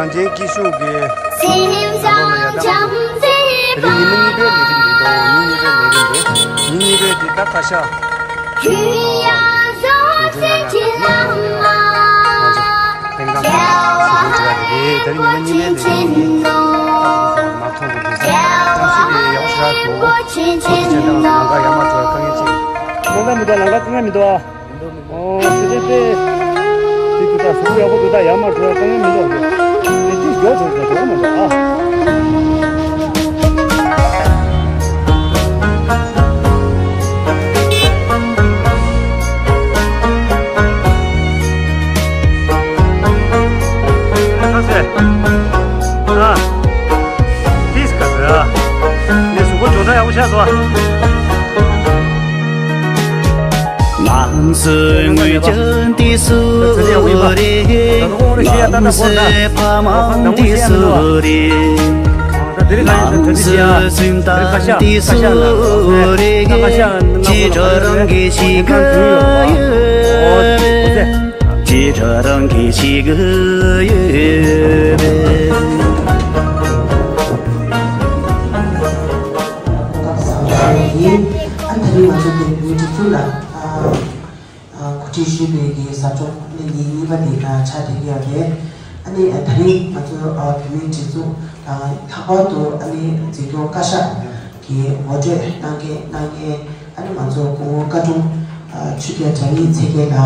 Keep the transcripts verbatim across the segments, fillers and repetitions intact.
རང་ཅན་སྐྱིད་གཤོངས་ཀྱི་ལམ་ལ་ཡར་ལྟ་བ་དེ་རིང་ཉི་མ་གཉིས་པའི་ལས་རིམ་རེད་དོ། ཉིན་གཉིས་པའི་ལས་རིམ་རེད། ཉིན་གཉིས་པའི་དེ་ད་བཀའ་ཤག་ནོར་འཁྲུལ་གནང་ཡག་དང་ནི་ང་ཚོ་སྤེལ་ཁང་ཞུ་སྐུལ་བྱེད་ཡག་དེ་རེད། དེ་རིང་ཉི་མ་གཉིས་པའི་ལས་རིམ་རེད། མ་མཐོང་བའི་དུས་ཚོད་ཐང་ཤུགས་དེ་ཡག་པོ་ཞེ་དྲག་འདུག་ཁོང་ཚོ་སྤྱིར་བཏང་ལམ་ཁ་ཡར་མར་འགྲོ་ཡག་དཀའ་ངལ་ཅིག་ལམ་ཁ་མི་འདུག་ལམ་ཁ་དཀའ་ངལ་མི་འདུག་ཨོ། དེ་དེ་དེ། དེ་དུས་ད་གཟུགས་པོ་ཡག་པོ་འདུག་ད་ཡར་མར་འགྲོ་ཡག་དཀའ་ངལ་མི་འདུག་དེ་དེ་མགྱོགས་འགྲོ་འགྲོ་འགྲོ་མི་འདུག་ཨ། ཨ། དེས་ག་ཟེར། ངས་གཟུགས་པོ་སྦྱོང་བརྡར་ཡག་པོ་བྱས་སོང་། ང་ཚོའི་ངོས་ཀྱི་འདི་སུ་རེད། ང་ཚོའི་ཕ་མ་འདི་སུ་རེད། ང་ཚོའི་སེམས་ཐག་འདི་སུ་རེད། ཅི་འདྲ་རང་གི་ཞིག་ཡོད། ཅི་འདྲ་རང་གི་ཞིག་ཡོད། ཡིན། ཨ་ནི་ད་རིང་ང་ཚོ་དེ་བོད་མི་སྒྲིག་འཛུགས་ལ་ཨ་ཨ་གོ་སྒྲིག་ཞུས་པའི་གི་ཟབ་སྦྱོང་ཨ་ནི་ཉིན་གཉིས་པ་དེ་ཨ་ཆགས་བསྡད་ཀྱི་ཡོད་རེད། ཨ་ནི་ཨ་ད་རིང་ང་ཚོ་ཨ་བོད་མིའི་སྒྲིག་འཛུགས་དང་ལྷག་པར་དུ་ཨ་ནི་འཛིན་སྐྱོང་བཀའ་ཤག་གི་ངོ་སྤྲོད་གནང་མཁན་གནང་མཁན་ཨ་ནི་ང་ཚོ་སྐུ་ངོ་བཀའ་དྲུང་ཨ་ཆོས་རྒྱལ་དྲ་བརྙན་ཚེ་རྒྱལ་ལགས་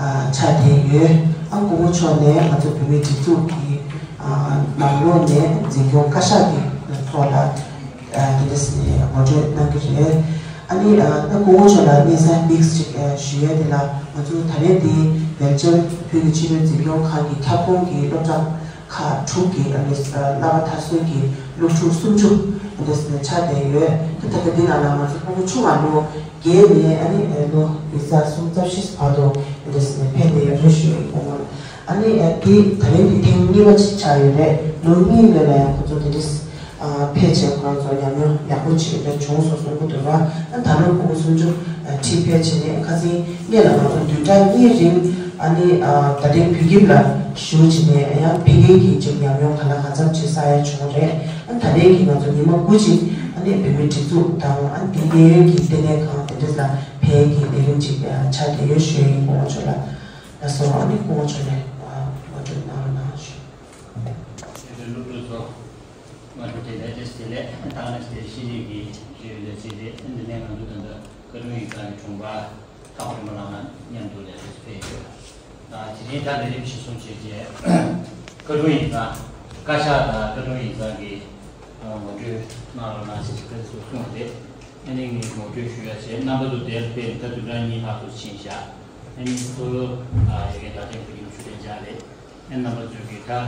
ཨ་ཆགས་བསྡད་ཡོད། ཨ་སྐུ་ངོ་མཆོག་ནས་ང་ཚོ་བོད་མིའི་སྒྲིག་འཛུགས་ཀྱི་ཨ་ནང་ལོགས་ནས་འཛིན་སྐྱོང་བཀའ་ཤག་གི་ཐོག་ལ། ཨ་དེ་འདྲ་ཟེར་ནས་ངོ་སྤྲོད་གནང་གི་རེད། ཨ་ནི་ཨ་ད་སྐུ་ངོ་མཆོག་ལ་གནས་ཚུལ་མིག་ཅིག་ཨ་ཞུ་ཡས་དེ་ལ་ང་ཚོ་ད་རེས་འདི་སྦེལ་ཇམ་བོད་ཀྱི་ཆེས་མཐོའི་འཛིན་སྐྱོང་ཁང་གི་ཁྱབ་ཁོངས་ཀྱི་སློབ་གྲྭ་ཁག་དྲུག་གི་ཨ་ནི་ཨ་བསླབ་པ་མཐར་སོན་གྱི་སློབ་ཕྲུག་སུམ་ཅུ་ཨ་འདྲ་ཟེར་ནས་ཆགས་བསྡད་ཡོད། ད་ད་ལྟ་འདི་ནང་ལ་ང་ཚོ་སློབ་ཕྲུག་ཆུང་བ་ལོ་བརྒྱད་ནས་ཨ་ནི་ཨ་ལོ་ཡིན་ས་སུམ་ཅུ་རྩ་བཞི་བར་དུ་ཨ་འདྲ་ཟེར་ནས་ཕེབས་བསྡད་ཡོད་རེད་ཞུ་ཡི་ཡོད། ཨ་ནི་ཨ་དེ་ད་རེས་འདི་ཐེངས་གཉིས་པ་ཅིག་ཆགས་ཡོད་རེད། ལོ་གཉིས་སྔོན་ལ་ཡང་ཁོ་ཚོ་དེ་འདྲ། ཨ་ཕལ་ཆེར་ཁོ་རང་ཚོ་ཉམས་མྱོང་ཡག་པོ་ཅིག་ལ་བྱུང་སོང་གསུང་གི་འདུག་ར། ཨ་ད་ལོ་སྐུ་ངོ་སུམ་ཅུ་ཁྲིད་ཕེབས་བྱས་ནས་ཁ་སང་སྔོན་ལ་ང་ཚོ་བདུན་ཕྲག་གཉིས་རིང་ཨ་ནི་ཨ་ད་ཐེངས་བོད་ཁྱིམ་ལ་བཞུགས་བྱས་ནས་ཡང་ཕ་གིར་གྱི་ཅིག་ཉམས་མྱོང་ག་ལ་གང་འཚམ་ཅིག་བསགས་ཡ་བྱུང་རེད། ཨ་ད་རེས་ཀྱི་ང་ཚོ་ཉི་མ་དགུ་ཅིག་ཨ་ནི་བོད་མིའི་སྒྲིག་འཛུགས་དང་ཨ་འདི་གནས་ཡུལ་གྱི་ལྟེ་གནས་ཁང་དེ་འདྲ་ལ་ཕེབས་ཀྱི་ལས་རིམ་ཅིག་ཆགས་བསྡད་ཡོད་ཞུ་ཡ་ཡིན། སྐུ་ངོ་མཆོག་ལ་ལགས་སོ། ཨ་ནི་སྐུ་ངོ་མཆོག་ནས་ཨ་ངོ་སྤྲོད་གནང་རོགས་གནང་ཞུ། སློབ་ཕྲུག་ཚོ། ང་ཚོ་དེ་ལས་དེ་དེ་ལས་ཏང་ནས་དེ་ཤེས་རིག་གི་ཤེས་ཡོན་ལས་བྱེད་དེ་འདི་ནས་ང་ཚོ་ད་ལྟ་བཀའ་དྲུང་ཡིག་ཚང་གི་དྲུང་འཕར་ཐག་རིང་མོ་ལགས་ང་མཉམ་དུ་ལས་དེ་ཕེབས་ཡོད། ད་དེ་རིང་ད་ལས་རིམ་གཞི་བཟུང་བྱས་རྗེས་བཀའ་དྲུང་ཡིག་ཚང་བཀའ་ཤག་དང་བཀའ་དྲུང་ཡིག་ཚང་གི་ངོ་སྤྲོད་གནང་རོགས་གནང་ཞེས་བཀའ་ཚོས་གསུངས་ཏེ་ཨ་ནི་ངས་ངོ་སྤྲོད་ཞུ་ཡ་བྱས། རྣམ་པ་ཚོ་དེར་ཕེབས་ད་བདུན་ཕྲག་གཉིས་ལྷག་ཏུ་ཕྱིན་བཞག་ཨ་ནི་གཙོ་བོ་ཡ་གི་ད་ཐེངས་བོད་ཁྱིམ་ཆོས་ལྡན་འཇགས་རེད། ཨེ་རྣམ་པ་ཚོས་ཀྱིས་ད་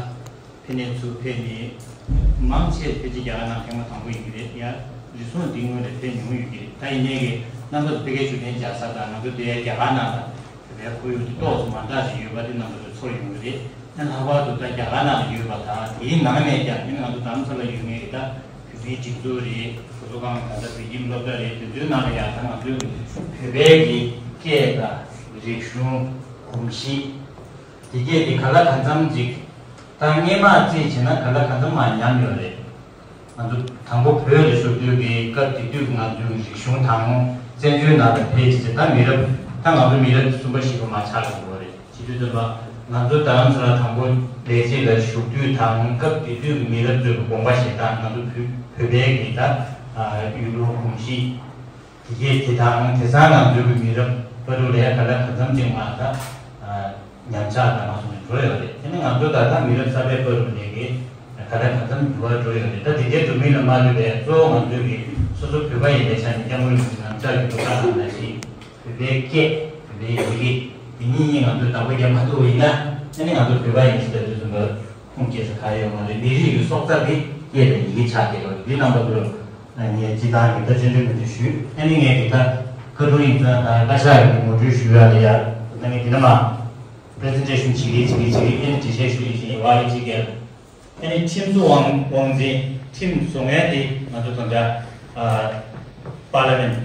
ཕ་ནས་ཚུར་ཕེབས་ནས་མང་ཆེ་ཕལ་ཆེར་རྒྱ་གར་ནང་ཐེངས་མ་དང་པོ་ཡིན་གྱི་རེད། ཡང་རེ་ཟུང་འདི་སྔོན་ལ་ཕེབས་མྱོང་ཡོད་ཀྱི་རེད། ད་ཡིན་ནའི་གི་རྣམ་པ་ཚོ་ཕ་གིའི་ཆོས་ལྡན་འཇགས་ས་དང་ང་ཚོ་དེ་རྒྱ་གར་ནང་ལ་བོད་པའི་ཁོར་ཡུག་དེ་ཏོག་ཙམ་མ་འདྲ་ཞིག་ཡོད་པ་དེ་རྣམ་པ་ཚོས་ཚོར་ཡོང་གི་རེད། ཨེ་ལྷག་པར་དུ་ད་རྒྱ་གར་ནང་ལ་ཡོད་པ་དང་དེའི་ནང་ནས་ཀྱང་ཨེ་ང་ཚོ་རྡ་རམ་ས་ལ་ཡོད་མཁན་གྱི་ད་བོད་མིའི་སྒྲིག་འཛུགས་རེད། གོ་ས་གང་ད་ལྟ་བོད་ཁྱིམ་སློབ་གྲྭ་རེད། དེ་ཚོའི་ནང་ལ་ཡང་ད་ང་ཚོའི་བོད་པའི་གི་སྐད་དང་རིག་གཞུང་གོམས་གཤིས། དེ་གས་དེ་ག་ལ་གང་འཚམ་ཅིག་ད་སྔས་མ་རྩིས་བྱས་ན་ག་ལ་གང་འཚམ་མ་ཉམས་ཡོད་རེད། ང་ཚོ་དང་པོ་བོད་ལ་བཞུགས་དུས་ཀྱི་སྐབས་དེ་དུས་ཀྱི་ང་ཚོའི་རིག་གཞུང་དང་བཙན་བྱོལ་ནང་ལ་ཕེབས་བྱས་ད་མི་རབས་ད་ང་ཚོ་མི་རབས་གསུམ་པ་བཞི་པ་མ་ཆགས་ཀྱི་ཡོད་རེད། བྱེད་དུས་ཙམ་པ་ང་ཚོ་རྡ་རམ་ས་ལ་དང་པོ་ལས་བྱེད་ལ་བཞུགས་དུས་དང་སྐབས་དེ་དུས་ཀྱི་མི་རབས་ཚོའི་དགོངས་པ་བཞེས་སྟངས། ང་ཚོ་བོད་བོད་པའི་གི་ད་ཡུལ་ལུང་གོམས་གཤིས། དེ་གས་དེ་དང་དེང་སང་ང་ཚོའི་གི་མི་རབས་བར་དུ་ལས་ག་ལ་གང་འཚམ་ཅིག་མ་ད་ཉམས་ཆག་དང་མ་སོང་ནས་འགྲོ་ཡོད་རེད། དེ་ནི་ང་ཚོ་ད་ལྟ་མི་རབས་གསར་པའི་བར་དུ་ལས་ཀའི་ག་ལ་གང་འཚམ་འགྱུར་བ་འགྲོ་ཡོད་རེད། ད་དེ་གས་འགྲོ་མིན་ལ་མ་ལྟོས་པའི་གཙོ་བོ་ང་ཚོའི་གི་སོ་སོ་བོད་པ་ཡིན་པའི་ཆ་ནས་སྐྱབས་མགོན་རིན་པོ་ཆེ་ཉམས་ཆག་གི་འགྲོ་སྟངས་དང་འདྲ་ཞིག་བོད་པའི་སྐད། བོད་པའི་ཡི་གེ། དེ་གཉིས་གཉིས་ང་ཚོས་བདག་པོ་རྒྱབ་མ་ཐུབ་པ་ཡིན་ན་ཨ་ནི་ང་ཚོ་བོད་པ་ཡིན་ཞེས་ལབ་དུས་ཙམ་པ་ཁུངས་སྐྱེལ་ས་ག་ཡོད་མ་རེད། མི་རིགས་ཀྱི་སྲོག་རྩ་དེ་སྐད་དང་ཡི་གེ་ཆགས་བསྡད་ཡོད་རེད། འདི་རྣམ་པ་ཚོར་ངས་སྤྱི་བཏང་གི་ད་སྤྱི་འཐུས་མི་འདུག་ཞུས། ཨ་ནི་ངས་འདི་ད་བཀའ་དྲུང་ཡིག་ཚང་དང་བཀའ་ཤག་གི་ངོ་སྤྲོད་ཞུ་ཡ་ལ་ཡ་ད་ངས་འདི་ན་མ་པི་རི་ཛེན་ཊེ་ཤན་བྱེད་ཀྱི་བྱེད་ཀྱི་བྱེད་ཀྱི་ཨ་ནི་འགྲེལ་བཤད་ཞུ་ཡི་ཞིང་ཝ་ཡི་ཅི་གལ། ཨ་ནི་ཁྲིམས་བཟོ་དབང་དབང་འཛིན་ཁྲིམས་བཟོ་མཁན་དེ་ང་ཚོ་ད་ལྟ་ཨ་པར་ལི་མེན་ཊི།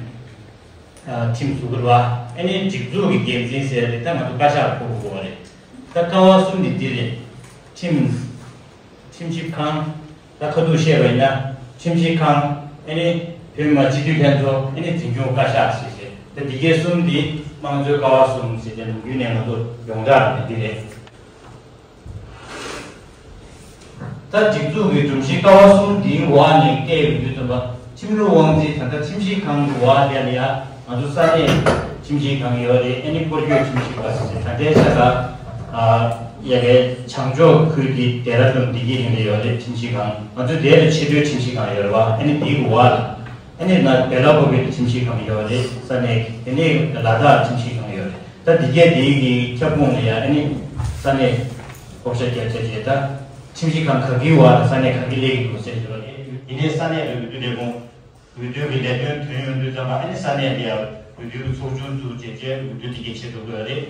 ཨ་ཁྲིམས་བཟོ་དགོས་རེད་བ། ཨ་ནི་སྒྲིག་འཛུགས་ཀྱི་འགན་འཛིན་ཟེར་ཡ་དེ་ད་ང་ཚོ་བཀའ་ཤག་ལ་ཕོག་དགོས་པ་རེད། ད་ཀ་བ་གསུམ་དེ་འདི་རེད། ཁྲིམས་ ཁྲིམས་ཞིབ་ཁང་། ད་ཁ་ཐུག་བཤད་པ་ཡིན་ན་ཁྲིམས་ཞིབ་ཁང་། ཨ་ནི་བོད་མི་མང་སྤྱི་འཐུས་ལྷན་ཚོགས། ཨ་ནི་འཛིན་སྐྱོང་བཀའ་ཤག་ཟེར་བྱས། ད་འདི་གའི་གསུམ་འདི་དམངས་གཙོའི་ཀ་བ་གསུམ་ཟེར་བྱས་ནམ་རྒྱུན་ནས་ང་ཚོ་ཡོངས་གྲགས་རེད། འདི་རེད། ད་སྒྲིག་འཛུགས་ཀྱི་སྒྲོམ་གཞི་ཀ་བ་གསུམ་འདིའི་འོག་ནས་བལྟས་ཡོང་དུས་ཙམ་པ། ཁྲིམས་ལུགས་དབང་འཛིན་ད་ལྟ་ཁྲིམས་ཞིབ་ཁང་གི་འོག་དེ་ལ་ཡ་ང་ཚོ་ས་གནས་ཁྲིམས་ཞིབ་ཁང་ཡོད་རེད། ཨ་ནི་སྐོར་སྐྱོད་ཁྲིམས་ཞིབ་པ་ཟེར་ད་ལྟའི་ཆ་ལ་ཡ་གའི་བྱང་ཕྱོགས་ཁུལ་དེ་ལྡེ་ར་ལྡུན་འདི་གའི་རིང་ལ་ཡོད་རེད། ཁྲིམས་ཞིབ་ཁང་ང་ཚོ་དེ་ལ་ཕྱི་དྲོའི་ཁྲིམས་ཞིབ་ཁང་ཡོད་རེད་བ། ཨ་ནི་དེའི་འོག་ལ། ཨ་ནི་ན་སྦེ་ལ་ཀོབ་ཀྱི་ཁྲིམས་ཞིབ་ཁང་ཡོད་རེད། ས་གནས་དེ་ནས་ལ་དྭགས་ཁྲིམས་ཞིབ་ཁང་ཡོད་རེད། ད་འདི་གས་དེའི་གི་ཁྱབ་ཁོངས་ལ་ཡ་ཨ་ནི་ས་གནས་བགོ་བཤའ་རྒྱབ་བྱས་རྗེས་ད་ཁྲིམས་ཞིབ་ཁང་ག་གི་བར་ས་གནས་ག་གི་ལས་ཀྱི་དགོས་ཟེར་ཞུ་བ་རེད། དེ་ནས་ས་གནས་ལ་འོས་བསྡུ་ལས་ཁུངས་འོས་བསྡུ་གི་ལས་དོན་ཐོན་ཡོང་དུས་ཙམ་པ་ཨ་ནི་ས་གནས་ལ་ཡ་འོས་བསྡུ་གི་ཚོགས་ཆུང་བཙུགས་བྱས་རྗེས་འོས་བསྡུ་དེ་གས་བྱེད་ཐུབ་ཀྱི་ཡོད་རེད།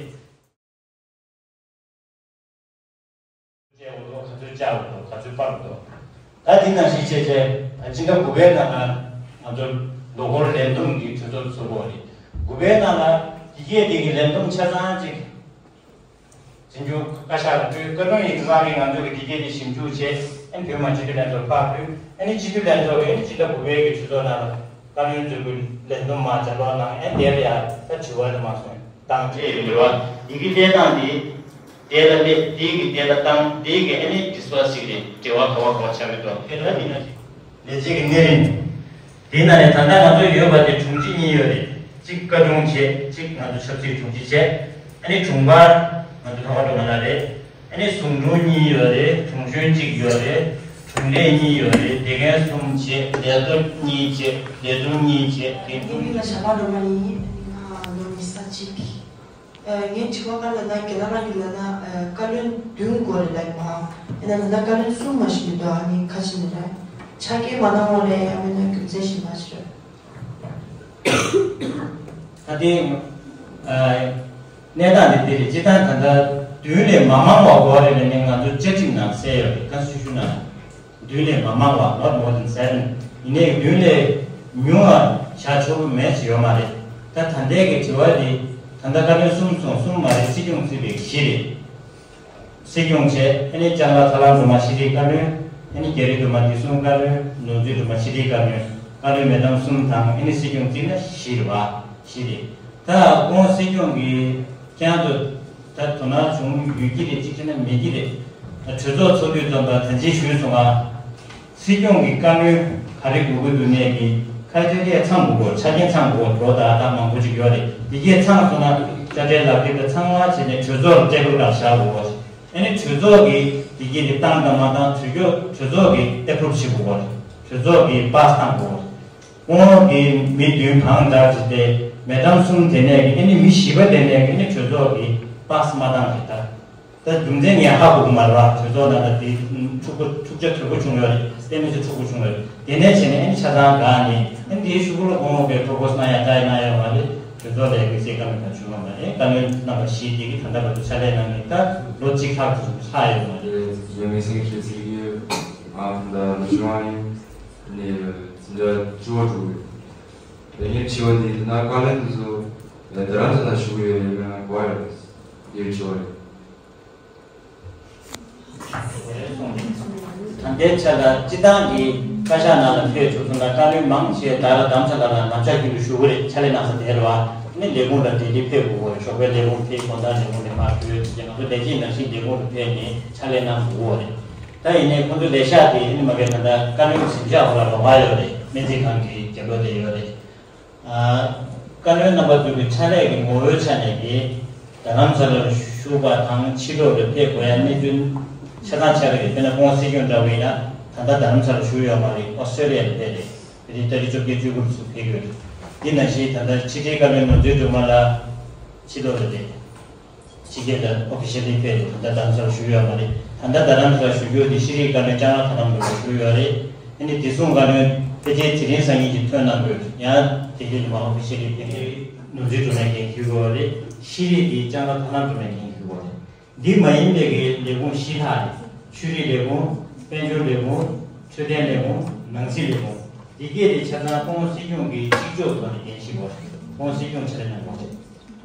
བྱས་འོ་ལོ་ག་ཚོད་བཅག་འོ་ལོ་ག་ཚོད་སྤར་འོ་ལོ། ད་འདི་ནང་བཞིན་བྱས་བྱས་སྤྱི་ཟླ་དགུ་པའི་ནང་ལ་ང་ཚོ་ལོ་འཁོར་ལས་བསྡོམས་ཀྱི་གྲོས་ཚོགས་ཚོགས་དགོས་རེད། དགུ་པའི་ནང་ལ་འདི་གས་འདི་གི་ལས་བསྡོམས་ཆ་ཚང་གཅིག་འཛིན་སྐྱོང་བཀའ་ཤག་ལ་སྤྲོད། བཀའ་བློན་ཡིག་ཚང་གིས་ང་ཚོ་གི་འདི་གས་འདི་ཞིབ་འཇུག་བྱས། ཨ་ནི་བོད་མི་མང་སྤྱི་འཐུས་ལྷན་ཚོགས་ཕར་ཕུལ། ཨ་ནི་སྤྱི་འཐུས་ལྷན་ཚོགས་ཀྱིས་ཨ་ནི་སྤྱི་ཟླ་དགུ་པའི་གི་གྲོས་ཚོགས་ནང་ལ་བཀའ་བློན་མཛད་སྒོའི་ལས་བསྡོམས་མར་ལྗགས་ཀློག་གནང་། ཨ་ནི་དེ་ལ་ཡང་ད་དྲི་བ་དེ་མར་སོང་། དང་འབྲེལ་ཡོད་པ་ཡི་གེ་སྤྲད་སྟངས་དེ། དེ་ལ་སླེབས། དེ་གི་དེ་ལ་བཏང་། དེ་གི་ཨ་ནི་ཌིས་པར་སི་ཞིག་རེད། འབྲེལ་བ་ག་བ་ག་བ་ཆགས་ཀྱི་འདུག་དེ་ལ་ཡིན་ན་ལས་བྱེད་ཀྱི་སྣེ་རིང་། དེ་ན་ནས་ད་ལྟ་ང་ཚོ་ཡོད་པ་དེ་དྲུང་ཆེ་གཉིས་ཡོད་རེད། གཅིག་བཀའ་དྲུང་བྱས། གཅིག་ང་ཚོ་ཆབ་སྲིད་དྲུང་ཆེ་བྱས། ཨ་ནི་དྲུང་འཕར་ང་ཚོ་ཐོག་ཁ་འགྲོ་མ་ལ་རེད། ཨ་ནི་ཟུང་དྲུང་གཉིས་ཡོད་རེད། དྲུང་གཞོན་གཅིག་ཡོད་རེད། དྲུང་ལས་གཉིས་ཡོད་རེད། དེ་མཁན་གསུམ་བྱས། ལས་བཟོ་གཉིས་བྱས། ལས་དྲུང་གཉིས་བྱས། དེ་དྲུང་ངའི་མིང་ལ་ཞྭ་དམར་སྒྲོལ་མ་ཡིན། ང་ལོ་ཉི་ཤུ་རྩ་གཅིག་ཨ། ངའི་དྲི་བ་ག་རེ་ལབ་ན། རྒན་ལགས་རང་གིས་ལབ་ན། ཨ། བཀའ་བློན་བདུན་དགོས་རེད་ལབ་ཡོད་མ། ཡིན་ན་ད་ལྟ་བཀའ་བློན་གསུམ་མ་ཞིག་མི་འདུག་ཨ་ནི་ག་ཅི་ནས་རེད། ཆ་རྐྱེན་མ་འདང་བ་རེད། ཡང་མིན་ན་རྒྱུ་མཚན་ཞིག་མ་ཞིག་རེད། ད་དེ། ཨ། གནས་སྟངས་དེ་འདི་རེད། སྤྱིར་བཏང་ད་ལྟ་བདུན་ལས་མ་མང་བ་དགོས་རེད་ལབ་ནས་ང་ཚོ་བཅའ་ཁྲིམས་ནང་གསལ་ཡོད་རེད། ཀོན་སི་ཊི་ཊུ་ཤན་ནང་། བདུན་ལས་མ་མང་བ། not more than seven། ཡིན་ནའི་བདུན་ལས་ཉུང་བ་བཞག་ཆོག་གི་མེད་ཅེས་ཡོད་མ་རེད། ད་ད་ལྟའི་གི་དྲི་བ་འདི་ད་ལྟ་བཀའ་བློན་གསུམ་སོང་། གསུམ་མ་རེད། སྲིད་སྐྱོང་བརྩིས་པའི་བཞི་རེད། སྲིད་སྐྱོང་བྱས། ཨ་ནི་ལྕང་ལ་ཐར་ལམ་སྒྲོལ་མ་ཤེས་རིག་བཀའ་བློན། ཨ་ནི་རྒྱ་རི་སྒྲོལ་མ་བདེ་སྲུང་བཀའ་བློན། ནོར་འཛིན་སྒྲོལ་མ་ཕྱི་དྲིལ་བཀའ་བློན། བཀའ་བློན་མེ་ཌམ་གསུམ་དང་། ཨ་ནི་སྲིད་སྐྱོང་བརྩིས་ན་བཞི་རེད་བ། བཞི་རེད། ད་ཁོང་སྲིད་སྐྱོང་གི་ཁྱེད་རང་ཚོ་ད་དོ་སྣང་བྱུང་ཡོད་ཀྱི་རེད། གཅིག་བྱས་ན་མེད་ཀྱི་རེད། གྲོས་ཚོགས་ཚོགས་དུས་ཙམ་པ་ད་ཅི་ཞུས་སོང་ང་། སྲིད་སྐྱོང་གི་བཀའ་བློན་ག་རེ་དགོས་ཀྱི་འདུག་ནས་ཀྱི་ཁ་ཊེ་རི་ཡ་ཚང་དགོས་གོ། ཆ་རྐྱེན་ཚང་དགོས་གོ། ལོ་ད་ལྟ་མང་པོ་ཅིག་ཡོད་རེད། དེ་གས་ཚང་སོང་ན་དཔྱ་ཁྲལ་ལག་དེབ་ད་ཚང་མ་བྱས་ནས་གྲོས་ཚོགས་ལ་སྤྲད་དགོས་རག་བཞག་དགོས་གོ། ཨ་ནི་གྲོས་ཚོགས་ཀྱིས་དེ་གས་དེ་བཏང་དང་མ་བཏང་གྲོས་ཚོགས་གྲོས་ཚོགས་ཀྱིས་ཨེ་པུ་རུབ་བྱེད་དགོས་གོ། གྲོས་ཚོགས་ཀྱིས་པཱ་སི་བཏང་དགོས་གོ། ཁོང་གི་མི་བདུན་གང་ལྟར་བྱས་ཏེ་མེ་ཌམ་གསུམ་དེ་ནས་ཀྱི་ཨ་ནི་མི་བཞི་པ་དེ་ནས་ཀྱི་ཨ་ནི་གྲོས་ཚོགས་ཀྱིས་པཱ་སི་མ་བཏང་གི་ད། ད་རྒྱུ་མཚན་ངས་ཧ་གོ་གི་མ་རེད་བ། གྲོས་ཚོགས་ནང་ལ་དེ་འཁྲུག་པ་འཁྲུག་ཆ་དོད་པོ་བྱུང་ཡོད་རེད། དེ་མི་ཚེ་འཁྲུག་པོ་བྱུང་ཡོད་རེད། དེ་ནས་བྱས་ནས་ཨ་ནི་ཆ་ཚང་འགག་ནས་ཨ་ནི་དེའི་གཞུག་གུ་ལ་ཁོང་གིས་པོ་རོ་པོ་སི་གནང་ཡ་ལྟ་ཡ་གནང་ཡོད་མ་རེད། གྲོས་ཚོགས་ལ་ཡ་དམིགས་བསལ་བཀའ་མོལ་གང་བྱུང་ཡོད་མ་རེད། བཀའ་བློན་རྣམ་པ་བཞི་དེ་གི་ད་ལྟ་བར་དུ་ཕྱག་ལས་གནང་མཁན་ད་ལོ་གཅིག་ལྷག་ཙམ་ལྷག་ཡོད་མ་རེད། རེད། ཡ་མི་སེང་ཁྲི་ཚིག་ཡོད། ཨ་ད་ལོ་ཆུང་བ་ཡིན། ནས་འཛིན་གྲྭ་བཅུ་པ་འགྲོ་གི་ཡོད། ངས་དྲི་བ་འདི་ན་བཀའ་བློན་འདི་ཚོ་རྡ་རམ་ས་ལ་བཞུགས་ཡོད་ཡོད་མེད་ལ་གོ་བ་ཡོད་པས། དེའི་དྲི་བ་རེད། ད་ལྟའི་ཆ་ལ་སྤྱི་བཏང་གི་བཀའ་ཤག་ནང་ལ་ཕེབས་ཆོག་སོང་ན། བཀའ་བློན་མང་ཆེ་ད་ར་རྡ་རམ་ས་ལ་ལ་ནམ་ཞག་རྒྱུན་དུ་བཞུགས་ཀྱི་རེད། ཕྱག་ལས་གནང་ས་དེ་རེད་བ། ནི་ལས་ཁུངས་ལ་དེ་དེ་ཕེབས་དགོས་པ་རེད། ཞོགས་པའི་ལས་ཁུངས་ཕེབས། དགོང་དག་ལས་ཁུངས་ནས་ཕར་བྲོས། ང་ཚོ་ལས་བྱེད་ནང་བཞིན་ལས་ཁུངས་ལ་ཕེབས་ནས་ཕྱག་ལས་གནང་དགོས་པ་རེད། ད་ཡིན་ནའི་ཁོང་ཚོའི་ལས་ཤག་དེ་ནི་མ་གི་ད་ལྟ་བཀའ་བློན་གྱི་གཟིམ་ཤག་འོག་ལ་ལོགས་ཀ་ཡོད་རེད། སྨན་རྩིས་ཁང་གི་རྒྱབ་ལོགས་དེ་ཡོད་རེད། ཨ། བཀའ་བློན་རྣམ་པ་ཚོ་གི་ཕྱག་ལས་ཀྱི་ངོ་བོའི་ཆ་ནས་ཀྱི་རྡ་རམ་ས་ལར་བཞུགས་པ་དང་ཕྱི་ལོགས་ལ་ཕེབས་དགོས་ཡ་གནད་དོན་ཆ་ཚང་ཆགས་ཀྱི་རེད། དཔེར་ན་ཁོང་སྲིད་སྐྱོང་འདྲ་བོ་ཡིན་ན་ད་ལྟ་རྡ་རམ་ས་ལར་བཞུགས་ཡོད་མ་རེད། ཨོ་སི་ཊྲེ་ལི་ཡ་ལ་ཕེབས་རེད། དེ་རིང་ཏ་རིག་བཅོ་བརྒྱད་བཅུ་དགུ་ལ་ཚུར་ཕེབས་ཀྱི་ཡོད་རེད། འདི་ནང་བཞིན་ད་ལྟ་ཕྱི་དྲིལ་བཀའ་བློན་ནོར་འཛིན་སྒྲོལ་མ་ལགས་ཕྱི་ལོགས་ལ་རེད། ཕྱི་རྒྱལ་ལ་ཨོ་ཕི་ཤལ་ལི་ཕེབས་ཏེ་ད་ལྟ་རྡ་རམ་ས་ལ་བཞུགས་ཡོད་མ་རེད། ད་ལྟ་རྡ་རམ་ས་ལ་བཞུགས་ཡོད་དེ་ཤེས་རིག་བཀའ་བློན་ལྕང་ར་ཐར་ལམ་དུ་བཞུགས་ཡོད་རེད། ཨ་ནི་བདེ་སྲུང་བཀའ་བློན་ཕལ་ཆེར་དེ་རིང་སང་ཉིན་གྱི་ཐོན་གནང་དགོས། ཡང་དེ་རྗེས་ནས་མ་ཨོ་ཕི་ཤལ་ལི་ཕེབས་ཏེ་ནོར་འཛིན་སྒྲོལ་མས་འགན་འཁྱེར་དགོས་རེད། ཤེས་རིག་དེ་ལྕང་ར་ཐར་ལམ་སྒྲོལ་མས་འགན་འཁྱེར་དགོས་རེད། འདི་མ་ཡིན་པའི་གི་ལས་ཁུངས་བཞི་ལྷག་རེད། ཆོས་རིག་ལས་ཁུངས། དཔལ་འབྱོར་ལས་ཁུངས། འཕྲོད་བསྟེན་ལས་ཁུངས། ནང་སྲིད་ལས་ཁུངས། འདི་གས་དེ་ཆ་ཚང་ཁོང་སྲིད་སྐྱོང་གི་གཅིག་ལྕོགས་ཐོག་ནས་འགན་འཁྱེར་དགོས་རེད། ཁོང་སྲིད་སྐྱོང་ཕྱག་ལས་གནང་དགོས་རེད།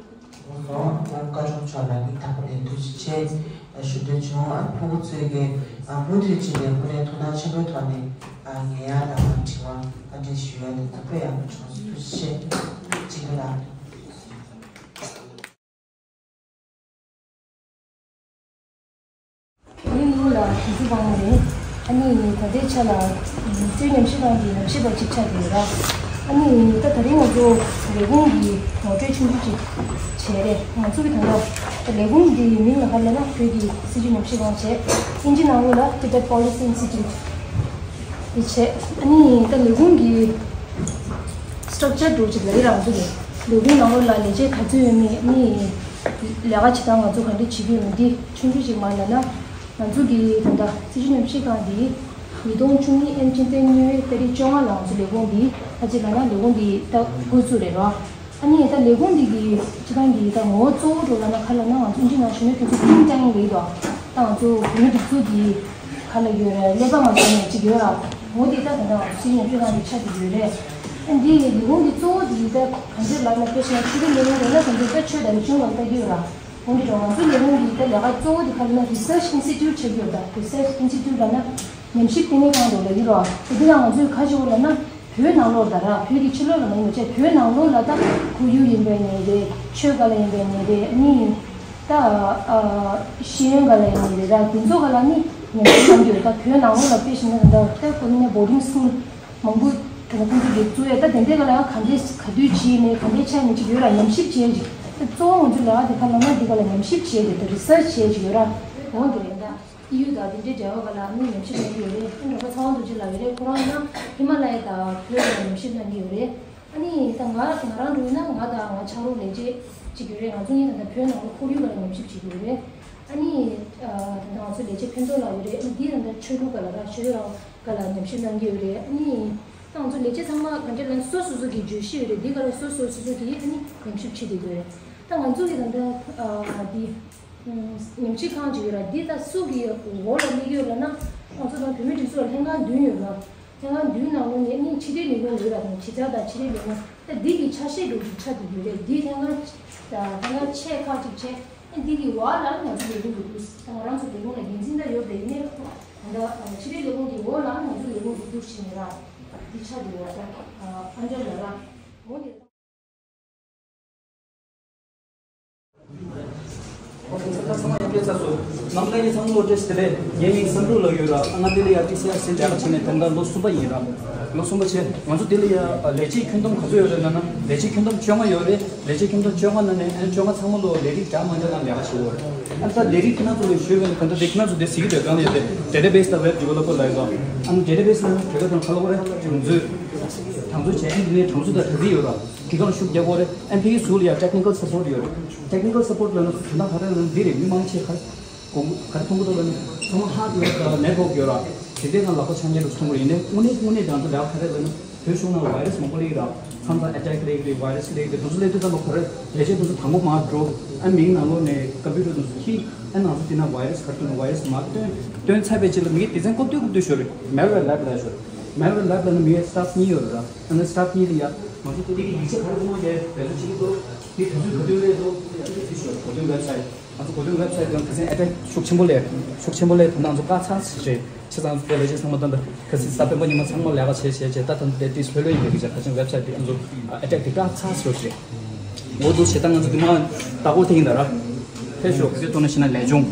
ཨོ་སོང་། ད་བཀའ་དྲུང་མཆོག་ལ་ནི་དང་པོ་ནས་ཐུགས་རྗེ་ཆེ་ཞུ་འདོད་བྱུང་། ཨ་ཕྲུ་གུ་ཚོས་ཀྱི་ ཨ་མུ་མཐུད་བྱས་ནས་དངོས་གནས་དོ་སྣང་ཆེན་པོའི་ཐོག་ནས་ཨ་ངེད་ཡང་ལ་དྲི་བ་བཀའ་འདྲི་ཞུ་ཡ་ལ་ཐུགས་ཕན་ཡག་པོ་བྱུང་སོང་། ཐུགས་རྗེ་ཆེ། གཅིག་པ་ལ། ངའི་མིང་ལ་དེ་ཚེ་དབང་མོ་རེད། ཨ་ནི་ད་ལྟའི་ཆ་ལ་སྲིད་ཉམས་ཞིབ་ཁང་གི་ཉམས་ཞིབ་པ་གཅིག་ཆགས་བསྡད་ཡོད་ར། ཨ་ནི་ད་ད་རིང་ང་ཚོ་ལས་ཁུངས་ཀྱི་ངོ་སྤྲོད་ཆུང་ཆུང་ཅིག་བྱས་རེད། ང་ཚོ་གི་ད་ལྟ་ད་ལས་ཁུངས་འདིའི་མིང་ལ་ག་རེ་ལབ་ན་བོད་ཀྱི་སྲིད་བྱུས་ཉམས་ཞིབ་ཁང་བྱས། ཨིན་ཇི་ནང་ལོགས་ལ་Tibet Policy Institute དེ་བྱས། ཨ་ནི་ད་ལས་ཁུངས་ཀྱི་structure འདྲ་ཅིག་ལ་ཡི་རང་ཚོ་གི་ལས་ཁུངས་ནང་ལོགས་ལ་ལས་བྱེད་ག་ཚོད་ཡོད་མེད། ཨ་ནི་ལས་ཀ་བྱེད་སྟངས་ང་ཚོ་ག་འདྲ་བྱེད་ཀྱི་ཡོད་མེད་འདི་ཆུང་ཆུང་ཅིག་མར་ལབ་ན། ང་ཚོ་གི་ད་ལྟ་སྲིད་བྱུས་ཉམས་ཞིབ་ཁང་འདི་ཉིས་སྟོང་བཅུ་གཉིས་ཨེམ་ཆི་ཏེན་ཉིས་ཏ་རིག་བཅོ་ལྔ་ལ་ང་ཚོ་ལས་ཁུངས་འདི་ད་ཅི་ལབ་ན་ལས་ཁུངས་འདི་ད་འགོ་བཙུགས་རེད་རོ། ཨ་ནི་ད་ལས་ཁུངས་འདི་གི་སྤྱི་བཏང་གི་ད་ངོ་བོ་གཙོ་བོ་འདྲ་ལབ་ན་ག་ལབ་ན་ང་ཚོ་ཨིན་ཇི་ནང་ཞུ་ན་ཁྱོད་ཚོ་think tank རེད་དོ། ད་ང་ཚོ་བོད་མི་སྒྲིག་འཛུགས་ཀྱི་ག་ལ་ཡོད་རེད། ཀླད་པ་ང་ཚོ་ནས་ཅིག་ཡོད་ར། འོ་འདི་ད་ད་ང་ཚོ་སྲིད་ཉམས་ཞིབ་ཁང་གི་ཆ་དེ་ཡོད་རེད། ཨ་འདི་ལས་ཁུངས་འདི་གཙོ་བོ་འདི་ད་གང་ཅི་ལབ་ན་དཔེ་བཞག་ན་ཆོས་རིག་ལས་ཁུངས་རེད་ན་གང་ཅི་ད་ཆོས་དང་རིག་གཞུང་ལ་ལྟ་གི་ཡོད་ར། འོ་འདི་འདྲ་ང་ཚོ་ལས་ཁུངས་འདི་ད་ལས་ཀ་གཙོ་བོ་འདི་ག་ལབ་ན་research institute བྱེད་ཀྱི་ཡོད་ད། research institute ལབ་ན་ཉམས་ཞིབ་ལྟེ་གནས་ཁང་འདྲ་ལབ་ཀྱི་ར། འོ་འདི་ལ་ང་ཚོས་ག་ཞིག་ལབ་ན་བོད་ནང་ལོགས་ད་ར་བོད་ཀྱི་ཕྱི་ལོགས་ལ་མ་ཡིན་པ་བྱས་བོད་ནང་ལོགས་ལ་ད་ཁོར་ཡུག་ཡིན་པའི་ནི་རེད། ཆོས་སྒང་ལ་ཡིན་པའི་ནི་རེད། ཨ་ནི་ད་ཨ་ཤེས་ཡོན་སྒང་ལ་ཡིན་ནི་རེད་ར། དེ་ཚོ་སྒང་ལ་ནི་ཉམས་ཞིབ་གནང་གི་ཡོད། ད་བོད་ནང་ལོགས་ལ་དཔེ་བཞག་ན་ད་ལྟ་ཁོ་ནི་boarding school མང་པོ་ད་ལྟ་ཁོང་ཚོ་གི་བཙུགས་ཡས་ད་དེ་འདྲའི་སྒང་ལ་ཡང་ག་འདྲས་ག་དུས་བྱས་ནས་ག་འདྲས་ཆགས་ནས་ཅིག་ཡོད་ར། ཉམས་ཞིབ་བྱས་ཅིག་ད་གཙོ་བོ་ང་ཚོ་ལ་དེ་ག་ལ་ན་འདི་ག་ལ་ཉམས་ཞིབ་བྱས་ཏེ་ད་research བྱས་ཅིག་ཡོད་ར། འོ་འདི་རེད་ད། ཨི་ཡུ་དང་དེ་འདྲའི་འབྲེལ་བ་སྒང་ལ་ནི་ཉམས་ཞིབ་གནང་གི་ཡོད་རེད། ཨ་ནི་གྲོགས་པོ་ཚེ་དབང་རྡོ་རྗེ་ལགས་ཡོད་རེད། ཁོ་རང་ཡང་ཧི་མ་ལ་ཡ་དང་བོད་ལ་ཉམས་ཞིབ་གནང་གི་ཡོད་རེད། ཨ་ནི་ད་ང་ང་རང་འདྲ་ཡིན་ན་ང་དང་ང་ཕྱག་རོགས་ལས་བྱེད་ཅིག་ཡོད་རེད། ང་ཚོ་གཉིས་ད་ལྟ་བོད་ནང་ལ་ཁོར་ཡུག་སྒང་ལ་ཉམས་ཞིབ་བྱེད་ཀྱི་ཡོད་རེད། ཨ་ནི་ད་ལྟ་ང་ཚོ་ལས་བྱེད་ཕུན་ཚོགས་ལགས་ཡོད་རེད། ཨ་ནི་འདི་ད་ལྟ་ཆོས་ལུགས་སྒང་ལ་ར་ཆོས་ར་སྒང་ལ་ཉམས་ཞིབ་གནང་གི་ཡོད་རེད། ཨ་ནི་ད་ང་ཚོ་ལས་བྱེད་ཚང་མ་ག་འདྲ་ལབ་ན་སོ་སོ་སོ་གི་བརྗོད་གཞི་ཡོད་རེད། འདི་སྒང་ལ་སོ་སོ་སོ་སོ་གི་ཨ་ནི་ཉམས་ཞིབ་བྱེད་བསྡད་ཀྱི་ཡོད་རེད། ད་ང་ཚོ་གི་ད་ལྟ་འདི་ཉམས་ཞིབ་ཁང་ཅིག་ཡོད་ར། འདི་ད་སུ་གི་འོག་ལ་སླེབས་ཀྱི་ཡོད་ལབ་ན་ང་ཚོ་ད་བོད་མིའི་སྒྲིག་འཛུགས་ལ་ལྷན་ཁང་བདུན་ཡོད་ར། ལྷན་ཁང་བདུན་ནང་ལོགས་ནས་ཨ་ནི་ཕྱི་དྲིལ་ལས་ཁུངས་ཡོད་ར། དང་ཕྱི་དྲིལ་དང་ཕྱི་དྲིལ་ལས་ཁུངས་ད་འདི་གི་ཆ་ཤས་འདྲ་ཅིག་ཆགས་བསྡད་ཀྱི་ཡོད་རེད། འདི་ལྷན་ཁང་ད་ལྷན་ཁང་ཆེ་ཁག་ཅིག་བྱས། ཨ་འདི་གི་འོག་ལ་ང་ཚོ་ལས་ཁུངས་འདུག་ད་ང་རང་ཚོ་ལས་ཁུངས་ལ་འགན་འཛིན་ད་ཡོད་པ་ཡིན་ནའི་ད་ཕྱི་དྲིལ་ལས་ཁུངས་ཀྱི་འོག་ལ་ང་ཚོ་ལས་ཁུངས་འདུག་བྱས་ནས་ར། འདི་ཆགས་བསྡད་ཡོད་ར། ཨ་འདྲ་ལ་ར། འོ་འདི། ཚང་མ་ཡར་ཕེབས་ཚར་སོང་། ནམ་ལྷན་རྒྱས་ཚང་མ་ལོ་བཀྲ་ཤིས་བདེ་ལེགས། ངའི་མིང་བསམ་འགྲུབ་ལགས་ཡོད་ར། ང་འདི་ལ་ཡ་ཊི་སི་ཨར་སི་ལས་ཀ་བྱས་ནས་ད་ལྟ་ལོ་གསུམ་པ་ཡིན་ར། ལོ་གསུམ་པ་བྱས། ང་ཚོ་འདི་ལ་ཡ་ལས་བྱེད་ཁྱོན་བསྡོམས་ག་ཚོད་ཡོད་རེད་ལབ་ན་ལས་བྱེད་ཁྱོན་བསྡོམས་བཅོ་ལྔ་ཡོད་རེད། ལས་བྱེད་ཁྱོན་བསྡོམས་བཅོ་ལྔ་ནང་ནས་ཨ་ནི་བཅོ་ལྔ་ཚང་མ་ལོ་ལས་རིགས་འདྲ་མི་འདྲ་ནང་ལས་ཀ་བྱེད་ཀྱི་ཡོད་རེད། ཨ་ནི་ད་ལས་རིགས་ཁྱེད་རང་ཚོ་ལ་ཞུས་པ་ཡིན་ན་ད་ལྟ་དེ་ཁྱེད་རང་ཚོ་དེ་གཟིགས་ཀྱི་འདུག་གང་ལ་ཡོད་དེ་database དང་web developer ལ་ཡོད་དོ། ཨ་ནི་database ལ་ནི་ག་རེ་ག་རེ་ག་ལ་གོ་རེད། གྲངས་ཚོད། གྲངས་ཚོད་བྱས། ཨ་ནི་དེ་ནས་གྲངས་ཚོད་དང་གྲངས་རིག་ཡོད་ར། དེ་ག་ལ་ཤུགས་རྒྱག་དགོས་རེད། ཨ་ནི་ཕ་གི་ཟུར་ལ་ཡ་technical support ཡོད་རེད། Technical support ལབ་ན་དོན་དག་ག་རེ་ལབ་ན་འདི་རེད། མི་མང་ཆེ་ག་རེ་གོ་ག་རེ་མཐོང་གི་འདུག་ལབ་ན་ཚང་མ་ཧ་གོ་ཡ་ད་network ཡོད་ར། དེ་འདྲའི་ནང་ལག་པ་འཆང་མཁན་འདྲ་མཐོང་གི་རེད། ཡིན་ནའི་དངོས་གནས་དངོས་གནས་དྲང་ཚོད་ལབ་ག་རེ་ལབ་ན་བོད་གཞུང་ནང་virus མང་པོ་སླེབས་ཀྱི་ར། མཚམས་མཚམས་attack སླེབས་ཀྱི་རེད། virus སླེབས་ཀྱི་རེད། དེ་ཚོ་སླེབས་དུས་ཙམ་པ་ག་རེ་ལས་བྱེད་དེ་ཚོ་དང་པོ་མར་འགྲོ། ཨ་མིང་ནང་ལོགས་ནས་computer དེ་ཚོ་ཁྱེར། ཨ་ང་ཚོ་དེ་ན་virus ག་རེ་འདུག་ན་virus མར་སྟོན། སྟོན་ཚར་བའི་རྗེས་ལ་མི་དེ་ཚན་ཀོ་ཏོས་ཀོ་ཏོས་ཤོར་རེད། malware lab ལ་ཤོར། malware lab ལ་ནི་མི་staff གཉིས་ཡོད་རེད་ར། ཨ་ནི་staff གཉིས་ལ་ཡ་ང་ཚོ་དེ་གི་ཡིག་ཆ་ག་རེ་བཟོ་མ་བྱས་བེད་སྤྱོད་བྱེད་ཀྱི་འདུག་དེ་དུས་ཚོད་ག་དུས་སླེབས་འདུག་དེ་ཤོར། གོ་དོན་website། ང་ཚོ་གོ་དོན་website དེ་ཁ་སང་attack ཤུགས་ཆེན་པོ་སླེབས། ཤུགས་ཆེན་པོ་སླེབས། ད་ང་ཚོ་བཀག་ཚར་ཟེར་རེད། བྱས་ཙང་དེ་ལས་བྱེད་ཚང་མ་ད་ལྟ་ཁ་སང་གཟའ་སྤེན་པ་ཉི་མ་ཚང་མ་ལས་ཀ་བྱས་བྱས་བྱས། ད་ད་ལྟ་དེ་ལྷོད་ལྷོད་ཡིན་པའི་གི་ཁ་སང་website དེ་ང་ཚོ་attack དེ་བཀག་ཚར་ཟེར་རེད། འོ་འདུག་བྱས་ད་ང་ཚོ་དེ་མ་ད་གོ་ཐེངས་ཡིན་ད་ར། ཕེབས་ཤོག་ག་ཚོད་གཏོང་ན་ཤེས་ན་ལས་སྦྱོང་།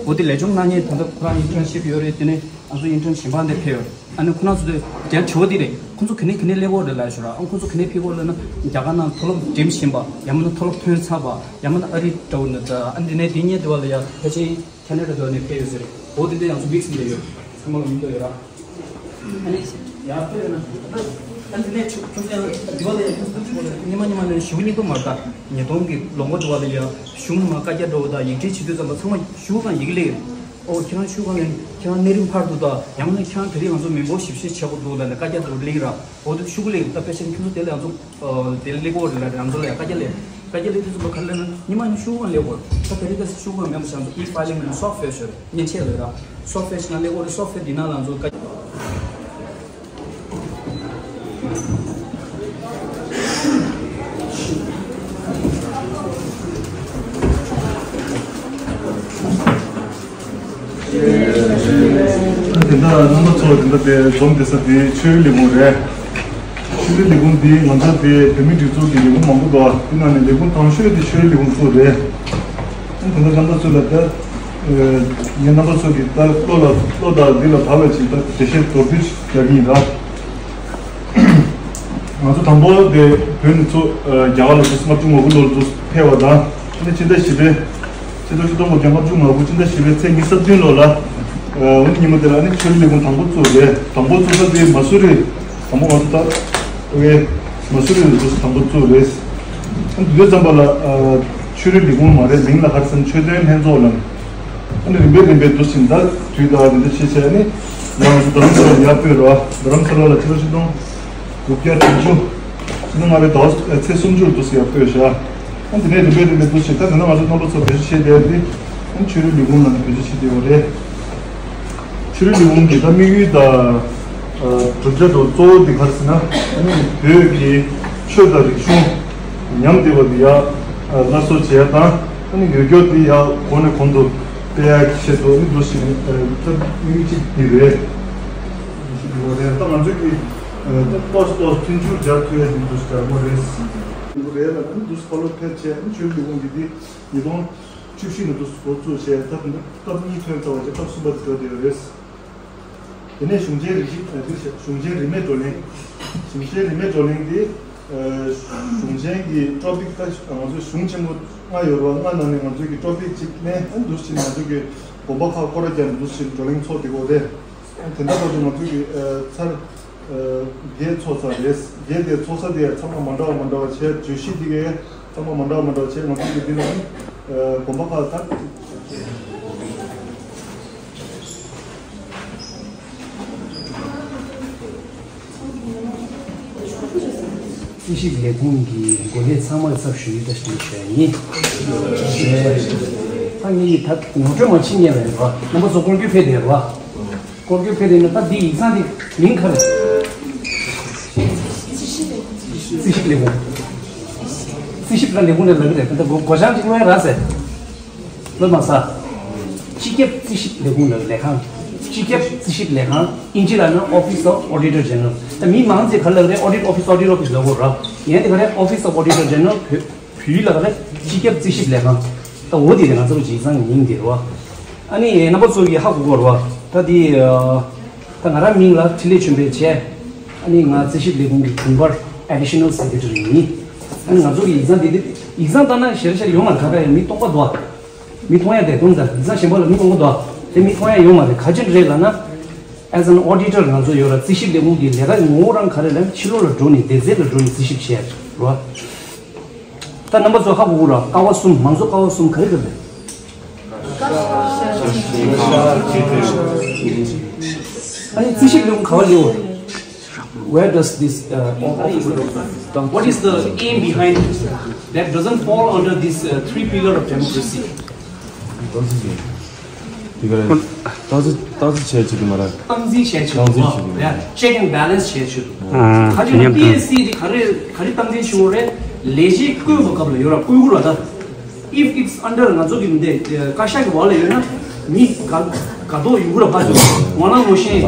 འོ་དེ་ལས་སྦྱོང་གནང་མཁན་ད་ལྟ་ཁོ་རང་internship ཡོད་རེད། དེ་ནས་ང་ཚོ་intern གཞན་པ་འདིར་ཕེབས་ཡོད། ཨ་ནི་ཁོ་རང་ཚོ་དེ་ཡང་དྲི་བ་འདི་རེད། ཁོ་ཚོ་ག་ནས་ག་ནས་སླེབས་ཡོད་རེད་ལབ་ཞུ་ར། ཨ་ཁོ་ཚོ་ག་ནས་ཕེབས་ཡོད་ལབ་ན་རྒྱ་གར་ནང་མཐོ་སློབ་འགྲིམ་བཞིན་པ། ཡང་མིན་ན་མཐོ་སློབ་ཐོན་ཚར་བ། ཡང་མིན་ན་ཨ་རི་འདྲ་བོ་ནས་ད་ཨ་འདི་ནས་འདི་གཉིས་འདི་བ་ལ་ཡ་ཕལ་ཆེར་ཁ་ན་ཌ་འདྲ་བ་ནས་ཕེབས་ཡོད་ཟེར། འོ་དེ་འདྲ་ཡང་ཚོ་mix འདྲ་ཡོད། ཚང་མ་ལ་མི་འདྲ་ཡོད་ར། ཨ་ནི་ཡར་ཕེབས་ཡོད་ན་ཨ་འདི་ནས་ཆུ་ཆུ་ཚན་འདི་བ་ལ་ཡ་ཉི་མ་ཉི་མ་ནས་ཞུ་གཉིས་པ་མ་ད་ཉིས་སྟོང་གི་ལོ་འགོ་འདི་བ་ལ་ཡ་གཞུང་ནང་བཀའ་རྒྱ་འདྲ་བོ་དང་ཡིག་འབྲེལ་བྱེད་དུས་ཙམ་པ་ཚང་མ་ཞུ་གང་ཡིག་ལེགས། ཨོ་ཁྱེད་རང་ཤུགས་གང་ཡིན། ཁྱེད་རང་གནས་རིམ་འཕར་འདུག་ད་ཡང་ན་ཁྱེད་རང་དེ་རིང་ང་ཚོ་མི་འབོར་ཞིབ་བཤེར་བྱེད་དགོས་འདུག་ལབ་ནས་བཀའ་རྒྱ་ཚོ་གླེང་ར། ཨོ་དེ་ཤུགས་གླེང་ད་དཔེ་ཆ་ཁྱེད་ཚོ་དེ་ལ་ང་ཚོ་དེ་ལ་གླེང་གོ་རེད་ལབ་ང་ཚོ་ལ་ཡང་བཀའ་རྒྱ་གླེང་། བཀའ་རྒྱ་གླེང་དུས་ཚོད་པ་ག་རེ་ལབ་ན་ཉི་མ་ནི་ཤུགས་གང་གླེང་གོ་ད་དེ་རིང་ད་ཤུགས་གང་མེད་པ་བྱས་ང་ཚོ་e-filing ལབ་ན་software ཤོར་མཉེན་ཆས་ལ་ར་software ཞིག་ནང་གླེང་གོ་རེད། software འདི་ནང་ལ་ང་ཚོ་བཀའ། རྣམ་པ་ཚོ་དེ་འདྲ་དེ་འཛོམས་བསྡད་ས་དེ་ཆོས་རིག་ལས་ཁུངས་རེད། ཆོས་རིག་ལས་ཁུངས་འདི་ང་ཚོ་དེ་བོད་མིའི་སྒྲིག་འཛུགས་ཀྱི་ལས་ཁུངས་མང་པོ་འདུག་དེ་ནང་ནས་ལས་ཁུངས་དང་ཤོས་དེ་ཆོས་རིག་ལས་ཁུངས་གཙོ་བོ་རེད། དེ་འདྲ་རྣམ་པ་ཚོ་ལ་ད་ངས་རྣམ་པ་ཚོ་གི་ད་བློ་ལ་བློ་དང་འདི་ལ་བག་ལ་ཅིག་ད་འགྲེལ་བཤད་མདོར་བསྡུས་ཅིག་རྒྱག་གི་ཡིན་ད། ང་ཚོ་དང་པོ་དེ་བོད་ནས་ཚུར་རྒྱ་གར་ལ་ཚུར་ལྔ་བཅུ་ང་དགུ་ལོར་ཚུར་ཕེབས་པ་དང་། ཨ་ནི་ཕྱི་ཟླ་བཞི་པའི་ཕྱི་ཟླ་ཆིག་སྟོང་དགུ་བརྒྱ་ལྔ་བཅུ་ང་དགུ་ཕྱི་ཟླ་བཞི་པའི་ཚེས་ཉི་ཤུ་རྩ་བདུན་ལོ་ལ། ཨ་ནི་ཉིན་མོ་དེ་ལ་ཨ་ནི་ཆོས་རིག་ལས་ཁུངས་དང་པོ་བཙུགས་རེད། དང་པོ་བཙུགས་ས་དེ་མ་སུ་རི། དང་པོ་ང་ཚོ་ད་ཨོ་ཡེ་མ་སུ་རི་ལ་ཚུར་དང་པོ་བཙུགས་རེད། ཨ་ནི་དུས་ཚོད་ཙམ་པ་ལ་ཆོས་རིག་ལས་ཁུངས་མ་རེད། མིང་ལ་ག་རེ་ཟེར་ན་ཆོས་དོན་ལྷན་ཚོགས་ལ། ཨ་ནི་རིམ་པས་རིམ་པས་འདུག་ཕྱིན་ད་དུས་ད་དེ་འདྲ་བྱས་བྱས་ནི་ང་ཚོ་རྡ་རམ་ས་ལ་ཡར་སྤོས་རོགས། རྡ་རམ་ས་ལ་ལ་ཕྱི་ལོ་ཆིག་སྟོང་དགུ་བརྒྱ་བདུན་ཅུ། ཕྱི་ཟླ་ལྔ་པའི་ཟླ་བ་ཚེས་སུམ་ཅུར་འདུག་ཡར་སྤོས་ཤག་ཨ་དེ་ནས་རིམ་པས་རིམ་པས་འདུག་ཕྱིན་ད་དེ་ན་ང་ཚོ་རྣམ་པ་ཚོ་བེད་སྤྱོད་བྱས་བསྡད་དེ་ཨ་ཆོས་རིག་ལས་ཁུངས་ནང་ནས་བེད་སྤྱོད་བྱས་བསྡད་པ་རེད། ཆོས་རིག་ལས་ཁུངས་ཀྱི་ད་དམིགས་ཡུལ་དང་གྲུབ་ཆ་དང་གཙོ་བོ་འདི་ག་རེ་ཟེར་ན། ཨ་ནི་བོད་ཀྱི་ཆོས་དང་རིག་གཞུང་ཉམས་བདེ་བ་འདི་ཡར་སླར་གསོ་བྱེད་ཡ་དང་། ཨ་ནི་ཡོད་རྒྱུ་འདི་ཡར་གོང་ནས་གོང་དུ་སྤེལ་ཡ་གི་ཆེད་དུ་ཨ་ནི་འདུག་ཞིག་ད་དམིགས་ཡུལ་གཅིག་འདི་རེད། ད་ང་ཚོས་ཀྱི་ད་ཏོག་ཙམ་ཏོག་ཙམ་མཐུན་འགྱུར་སྦྱར་ཐུབ་ཡ་འདི་འདུག་སྦྱར་དགོས་རེད། འདི་རེད་ལ་ཨ་ནི་འདུག་ཕར་ལོག་ཕེབས་བྱས་ཨ་ནི་ཆོས་རིག་ལས་ཁུངས་འདི་འདི་ཉིས་སྟོང་བཅུ་བཞི་ནས་འདུག་འགོ་བཙུགས་བྱས་ད་ད་སྐབས་གཉིས་ཐོན་ཚར་བ་བྱས་སྐབས་གསུམ་པ་དེ་འགྲོ་བསྡད་ཡོད་རེད། དེ་ནས་གཞུང་ཆེན་རིག་གཞི་ཨ་དེ་བྱས་གཞུང་ཆེན་རིས་མེད་བགྲོ་གླེང་། གཞུང་ཆེན་རིས་མེད་བགྲོ་གླེང་འདི་ཨ་གཞུང་ཆེན་གྱི་ཊོ་པིག་ད་ང་ཚོའི་གཞུང་ཆེན་པོ་ལྔ་ཡོད་རེད་བ། ལྔ་ནང་ནས་ང་ཚོའི་གི་ཊོ་པིག་གཅིག་ནས་ཨ་འདུག་ཕྱིན་ང་ཚོའི་གི་དགོན་པ་ཁག་སྐོར་ར་བརྒྱབ་འདུག་ཕྱིན་བགྲོ་གླེང་ཚོགས་བསྡད་ཡོད་རེད། ཨ་དེ་འདྲ་བར་དུ་ང་ཚོའི་གི་ཨ་ཚར་ཨ་བརྒྱད་ཚོགས་ཚར་རེད། བརྒྱད་དེ་ཚོགས་ས་དེ་ཚང་མ་མ་འདྲ་བ་མ་འདྲ་བ་བྱས་བརྗོད་གཞི་འདི་གའི་ཚང་མ་མ་འདྲ་བ་མ་འདྲ་བ་བྱས་ང་ཚོའི་གི་འདི་ལ་ཨ་དགོན་པ་ཁག་ད། རྩིས་ཞིབ་ལས་ཁུངས་ཀྱི་འགོ་ཁྲིད་ཚང་མར་ཚབ་ཞུ་ཡི་ད་ཞུ་ཞུ་ཡ་ཡིན། ད་ངས་ཡི་ད་ངོ་སྤྲོད་མ་བྱེད་ཉན་རེད་བ། རྣམ་པ་ཚོ་སྐོར་སྐྱོད་ཕེབས་དེ་རེད་བ། སྐོར་སྐྱོད་ཕེབས་དེ་ན་ད་འདི་ཡིག་ཚང་འདི་མིང་ག་རེ། རྩིས་ཞིབ་ལས་ཁུངས། རྩིས་ཞིབ་ལ་ལས་ཁུངས་ལ་ལབ་ཀྱི་རེད། ད་སྒོ་སྒོ་བྱང་གཅིག་ལོན་ར་ཟེར། ལོ་མ་ས། སྤྱི་ཁྱབ་རྩིས་ཞིབ་ལས་ཁུངས་ལ་ལས་ཁང་། སྤྱི་ཁྱབ་རྩིས་ཞིབ་ལས་ཁང་། ཨིན་ཇི་ལ་ན་Office of Auditor General། ད་མི་མང་ཚེ་ག་ལ་རེད། Audit Office Audit Office ལ་གོ་ར། ཡན་དེ་ག་རེད། Office of Auditor General། བོད་བོད་ཡིག་ལ་ག་རེད། སྤྱི་ཁྱབ་རྩིས་ཞིབ་ལས་ཁང་། ད་འོ་དེ་རེད་ང་ཚོ་གི་ཡིག་ཚང་གི་མིང་དེ་རེད་བ། ཨ་ནི་རྣམ་པ་ཚོ་གི་ཧ་གོ་གོ་རེད་བ། ད་དེ་ད་ང་རང་མིང་ལ་འཕྲིན་ལས་ཆོས་འཕེལ་བྱས། ཨ་ནི་ང་རྩིས་ཞིབ་ལས་ཁུངས་ཀྱི་དྲུང་འཕར་Additional Secretary ཡིན། ཨ་ནི་ང་ཚོ་གི་ཡིག་ཚང་འདི་འདི་ཡིག་ཚང་ལྟ་ན་ཞེ་དྲག་ཞེ་དྲག་ཡོད་མ་རེད། ཁ་ཁ་ཡང་མི་སྟོང་པ་འདུག་མི་མཐོང་ཡ་དེ་སྟོང་ཙམ་ཡིག་ཚང་གཞན་པ་ལ་མི་མང་པོ་འདུག་དེ་མི་མཐོང་ཡ་ཡོད་མ་རེད། ག་ཅི་རེད་ལབ་ན། As an auditor ང་ཚོ་ཡོད་ར་རྩིས་ཞིབ་ལས་ཁུངས་ཀྱི་ལས་ཀ་ངོ་བོ་རང་ག་རེ་ལབ་ན་ཕྱི་ལོགས་ལ་འགྲོ་ནས་སྡེ་ཚན་ལ་འགྲོ་ནས་རྩིས་ཞིབ་བྱས་ར། ད་རྣམ་པ་ཚོ་ཧ་གོ་གོ་ར། ཀ་བ་གསུམ་མང་གཙོ་ཀ་བ་གསུམ་ག་རེ་རེད་ལབ། ཨ་ནི་རྩིས་ཞིབ་ལས་ཁུངས་ག་བ་ལས་འོ། Where does this uh, office of the, what is the aim behind it that doesn't fall under this uh, three pillar of democracy? དེ་ག་རེད། ཏག་ཙི་ཏག་ཙི་བྱས་བྱེད་དུ་མ་རེད། སྟངས་འཛིན་བྱས་བྱེད་དུ་ཡང་འཛིན་བྱེད་དུ་མ་རེད། Check and balance བྱས་བྱེད་དུ། ཨ་ག་ཅི་ན་ཉམས་པི་ཨེ་སི་སི་དེ་ག་རེ་ག་རེ་སྟངས་འཛིན་བྱེད་དགོས་རེད། ལས་བྱེད་བསྐོས་པ་སྐབས་ལ་ཡོད་ར་བསྐོས་དགོས་ར་ད། If it's under ང་ཚོ་གི་འདི་བཀའ་ཤག་གི་འོག་ལ་ཡོད་ན་མི་དགའ་དགའ་མདོག་ཡོད་ར་ཕ་ཚོ་ངོ་ལ་ངོ་ཤེས་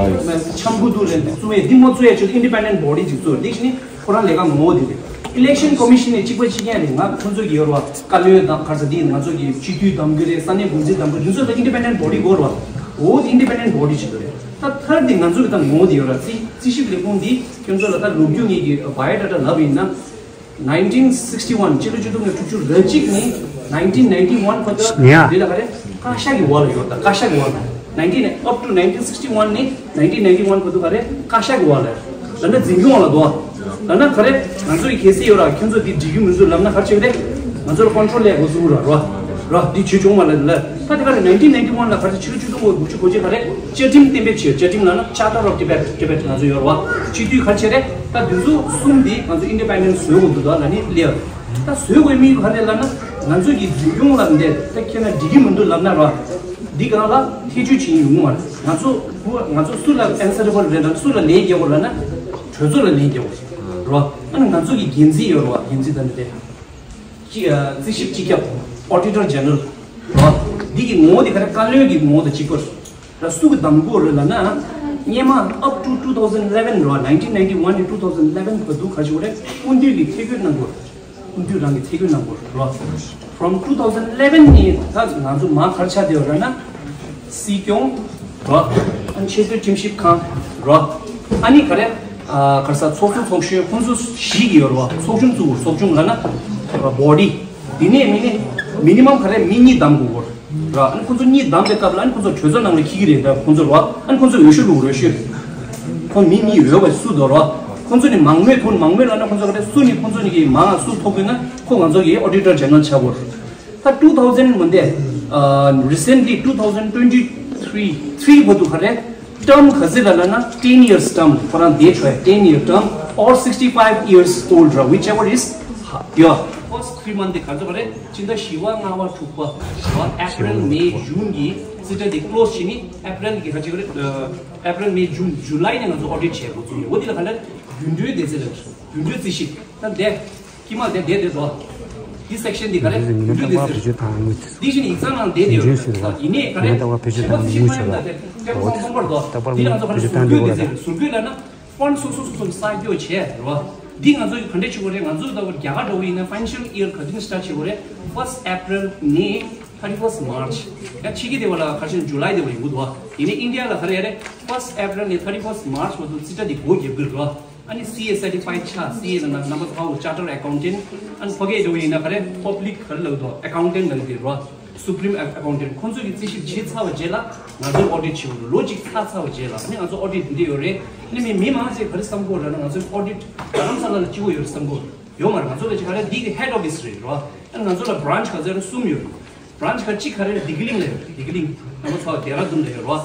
འཆམ་པོ་འདུག་ལས་འདི་བཙུགས་ཡས་འདི་མ་བཙུགས་ཡས་ཆེད་དུ་independent body ཅིག་བཙུགས་འདི་ཞིག་ནི་ཁོ་རང་ལས་ཀ་ངོ་བོ་འདི་རེད། Election Commission ནས་གཅིག་པ་གཅིག་རྐྱང་རེད། ང་ཁོ་ཚོ་གི་ཡོད་ར་བ་བཀའ་བློན་དང་ག་རེ་ཟེར་འདི་ང་ཚོ་གི་སྤྱི་འཐུས་གདམ་གི་རེད། ས་གནས་འགོ་འཛིན་གདམ་གི་རེད། འདི་ཚོ་ལ་independent body དགོས་ར་བ། འོ་འདི་independent body ཅིག་རེད། ད་མཐར་འདི་ང་ཚོ་གི་ད་ངོ་བོ་འདི་ཡོད་ར་རྩིས་རྩིས་ཞིབ་ལས་ཁུངས་འདི་ཁྱོད་ཚོ་ལ་ད་ལོ་རྒྱུས་ངེད་ཀྱི་biodata ལབ་ཡིན་ན། Nineteen sixty one ཕྱི་ལོ་ཆིག་སྟོང་དྲུག་ཅུ་རེ་གཅིག་ནས་nineteen ninety one བར་དུ་ཡ། འདི་ལ་ག་རེ་བཀའ་ཤག་གི་འོག་ལ་ཡོད། ད་བཀའ་ཤག་གི་འོག་ལ་nineteen up to nineteen sixty one ནས་nineteen ninety one བར་དུ་ག་རེ་བཀའ་ཤག་གི་འོག་ལ་ལབ་ན་འཛིན་སྐྱོང་ལ་འདུག་ལབ་ན་ག་རེ་ང་ཚོ་ཡི་གལ་སྲིད་ཡོད་ར་ཁྱོད་ཚོ་འདི་འགྲིག་གི་མི་འདུག་ལབ་ན་ག་རེ་བྱེད་ཀྱི་རེད། ང་ཚོ་ལ་control ལས་དགོས་སུ་ར་ར་ར་འདི་བྱེད་ཆོག་མ་ལབ་ལ་ད་དེ་ག་རེ་nineteen ninety one ལ་ག་རེ་ཕྱི་ལོ་ཆིག་སྟོང་དགུ་བཅུ་གོ་གཅིག་ག་རེ་བཅའ་ཁྲིམས་གཏན་འབེབས་བྱས། བཅའ་ཁྲིམས་ལབ་ན་Charter of Tibet Tibet ང་ཚོ་ཡོད་ར་བ་སྤྱི་འཐུས་ག་རེ་བྱེད་རེད། ད་འདི་ཚོ་གསུམ་འདི་ང་ཚོ་independent བཟོས་དགོས་འདུག་ད་ལ་ནི་ལེ། ད་བཟོས་དགོས་དམིགས་ཡུལ་ག་རེ་ལབ་ན་ང་ཚོ་གི་འཛིན་སྐྱོང་ལ་འདི་ད་ཁྱེད་རང་འགྲིག་གི་མི་འདུག་ལབ་ན་ར། འདི་གང་ལ་ཐེ་བྱུས་བྱེད་ཡོང་མ་རེད། ང་ཚོ་ང་ཚོ་སུ་ལ་answerable རེད་ལབ་ན་སུ་ལ་ལན་རྒྱག་དགོས་ལབ་ན་གྲོས་ཚོགས་ལ་ལན་རྒྱག་དགོས་ར། ཨ་ནི་ང་ཚོ་གི་འགན་འཛིན་ཡོད་ར་བ། འགན་འཛིན་ད་འདི་རེད། སྤྱི་ཨ་རྩིས་ཞིབ་སྤྱི་ཁྱབ་Auditor General ར། འདི་གི་ངོ་བོ་འདི་ག་རེ་བཀའ་བློན་གྱི་ངོ་བོ་དང་གཅིག་པ་རེད། ད་སུ་གི་གདམ་དགོས་རེད་ལབ་ན། སྔོན་མ་up to two thousand eleven རོ། nineteen ninety one ནས two thousand eleven བར་དུ་ག་ཞུ་རེད། སྐུ་མདུན་གྱིས་ཐད་བསྐོས་གནང་དགོས། སྐུ་མདུན་རང་གིས་ཐད་བསྐོས་གནང་དགོས་རོ། From two thousand eleven ནས་ད་ང་ཚོ་མ་གར་ཆགས་བསྡད་ཡོད་ར་ན། སྲིད་སྐྱོང་རོ། ཨ་ནི་ཆེས་མཐོའི་ཁྲིམས་ཞིབ་ཁང་རོ། ཨ་ནི་ག་རེ། ཨ་ག་རེ་ཟ། ཚོགས་གཙོ་ཚོགས་གཞོན་ཁོང་ཚོ་བཞི་གི་ཡོད་རོ། ཚོགས་ཆུང་བཙུགས། ཚོགས་ཆུང་ལ་ན་body། དེ་ནས་མི་ནི་minimum ག་རེ། མི་གཉིས་བདམས་དགོས་རོ། ཨ་ནི་ཁོང་ཚོ་གཉིས་བདམས་པའི་སྐབས་ལ་ཨ་ནི་ཁོང་ཚོ་གྲོས་ཚོགས་ནང་ལ་འཁྱེར་གི་རེད། ད་ཁོང་ཚོ་རོ། ཨ་ནི་ཁོང་ཚོ་འོས་ཤོག་བླུགས་རོ། ཤོག་ཁོང་མི་གཉིས་འོས་པ་སུ་འདུག་རོ། ཁོང་ཚོ་ནི་མང་མོས་ཐོན། མང་མོས་ལ་ན་ཁོང་ཚོ་ག་རེ། སུ་ནི་ཁོང་ཚོ་ནི་གི་མང་ང་སུ་ཐོབ་དགོས་ན་ཁོ་ང་ཚོ་གི་auditor general ཆགས་དགོས་རོ། ད་two thousand མ་འདས། ཨ་recently two thousand twenty three three བར་དུ་ག་རེ། term ག་ཚོད་ལ་ལ་ན་ten years term ཁོ་རང་བསྡད་ཆོག་ཡ། ten year term or sixty five years old ར། whichever is higher. First three month དེ་ག་ཚོད་ག་རེ། སྤྱི་ཟླ་བཞི་པ་ལྔ་པ་དྲུག་པ་ར། April May June གི་རྩིས་ཁྲ་དེ་close བྱས་ནི་April གི་ག་ཚོད་ག་རེ། ཨ་April May June July ནས་ང་ཚོ་audit བྱེད་འགོ་བཙུགས་ནས། འོ་དེ་ལ་ག་རེ། རྒྱུན་གྲོན་སྡེ་ཚན་ལ། རྒྱུན་གྲོན་རྩིས་ཞིབ་ད་འདས། ཀྱི་མ་དེ་དེ་དེ་དོ། འདི་section འདི་ག་རེ། རྒྱུན་གྲོན་སྡེ་ཚན། འདི་བཞིན་ཡིག་ཚང་ནང་བསྡད་ཡོད། ཡིན་ནའི་ག་རེ། ཆེད་མཐོང་རྩིས་ཞིབ་ཁང་ཡིན་ན་དེ་ཀྲེབ་ཀོང་ཚོང་པར་དོ། འདི་ང་ཚོ་ག་རེ། ཟུར་བཀོད་སྡེ་ཚན། ཟུར་བཀོད་ལབ་ན་fund སོ་སོ་སོ་སོ་གསར་འཇོག་བྱས་རེད་བ། འདི་ང་ཚོ་གི་ག་འདྲ་བྱེད་དགོས་རེད། ང་ཚོ་ད་བར་རྒྱ་གར་འདྲ་བོ་ཡིན་ན་financial year ག་དུས་start བྱེད་དགོས་རེད། First April ནས་thirty first March ཡ། ཕྱི་རྒྱལ་སྡེ་བ་ལ་ག་ཆེན་July སྡེ་བ་ཡིན་དགོས་འདུག་བ། ཡིན་ནའི་India ལ་ག་རེ་རེད། First April ནས་thirty first March བར་དུ་རྩིས་ཁྲ་འདི་སྒོ་བརྒྱབ་དགོས་རེད་བ། ཨ་ནི་C A certified ཆགས། C A ལ་ན་number one chartered accountant། ཨ་ནི་ཕ་གིའི་འགྲོ་ཡིན་ན་ག་རེ། public ག་རེ་ལབ་འདུག accountant ལབ་འདི་རོ། supreme accountant ཁོང་ཚོ་གིས་རྩིས་ཞིབ་བྱས་ཚར་བ་རྗེས་ལ་ང་ཚོས་audit བྱེད་དགོས། ལོ་གཅིག་ཚར་ཚར་བ་རྗེས་ལ་ཨ་ནི་ང་ཚོ་audit འདི་ཡོད་རེད། ཨ་ནི་མི་མི་མང་ཚོས་ག་རེ་བསམ་གོ་ར་ན། ང་ཚོ་audit རྡ་རམ་ས་ལ་ལ་གཅིག་པོ་ཡོད་རེད་བསམ་གོ། ཡོད་མ་རེད། ང་ཚོ་ལ་ཅིག་ག་རེ། འདི་གི་head office རེད་རོ། ཨ་ནི་ང་ཚོ་ལ་branch ག་ཚོད་རེད། གསུམ་ཡོད་རེད། branch ག་གཅིག་ག་རེ་རེད། ལྡི་ཀི་གླིང་ལ་ཡོད་རེད། ལྡི་ཀི་གླིང་ང་ཚོ་ཚོ་ལྡེ་ར་ལྡུན་ལ་ཡོད་རོ།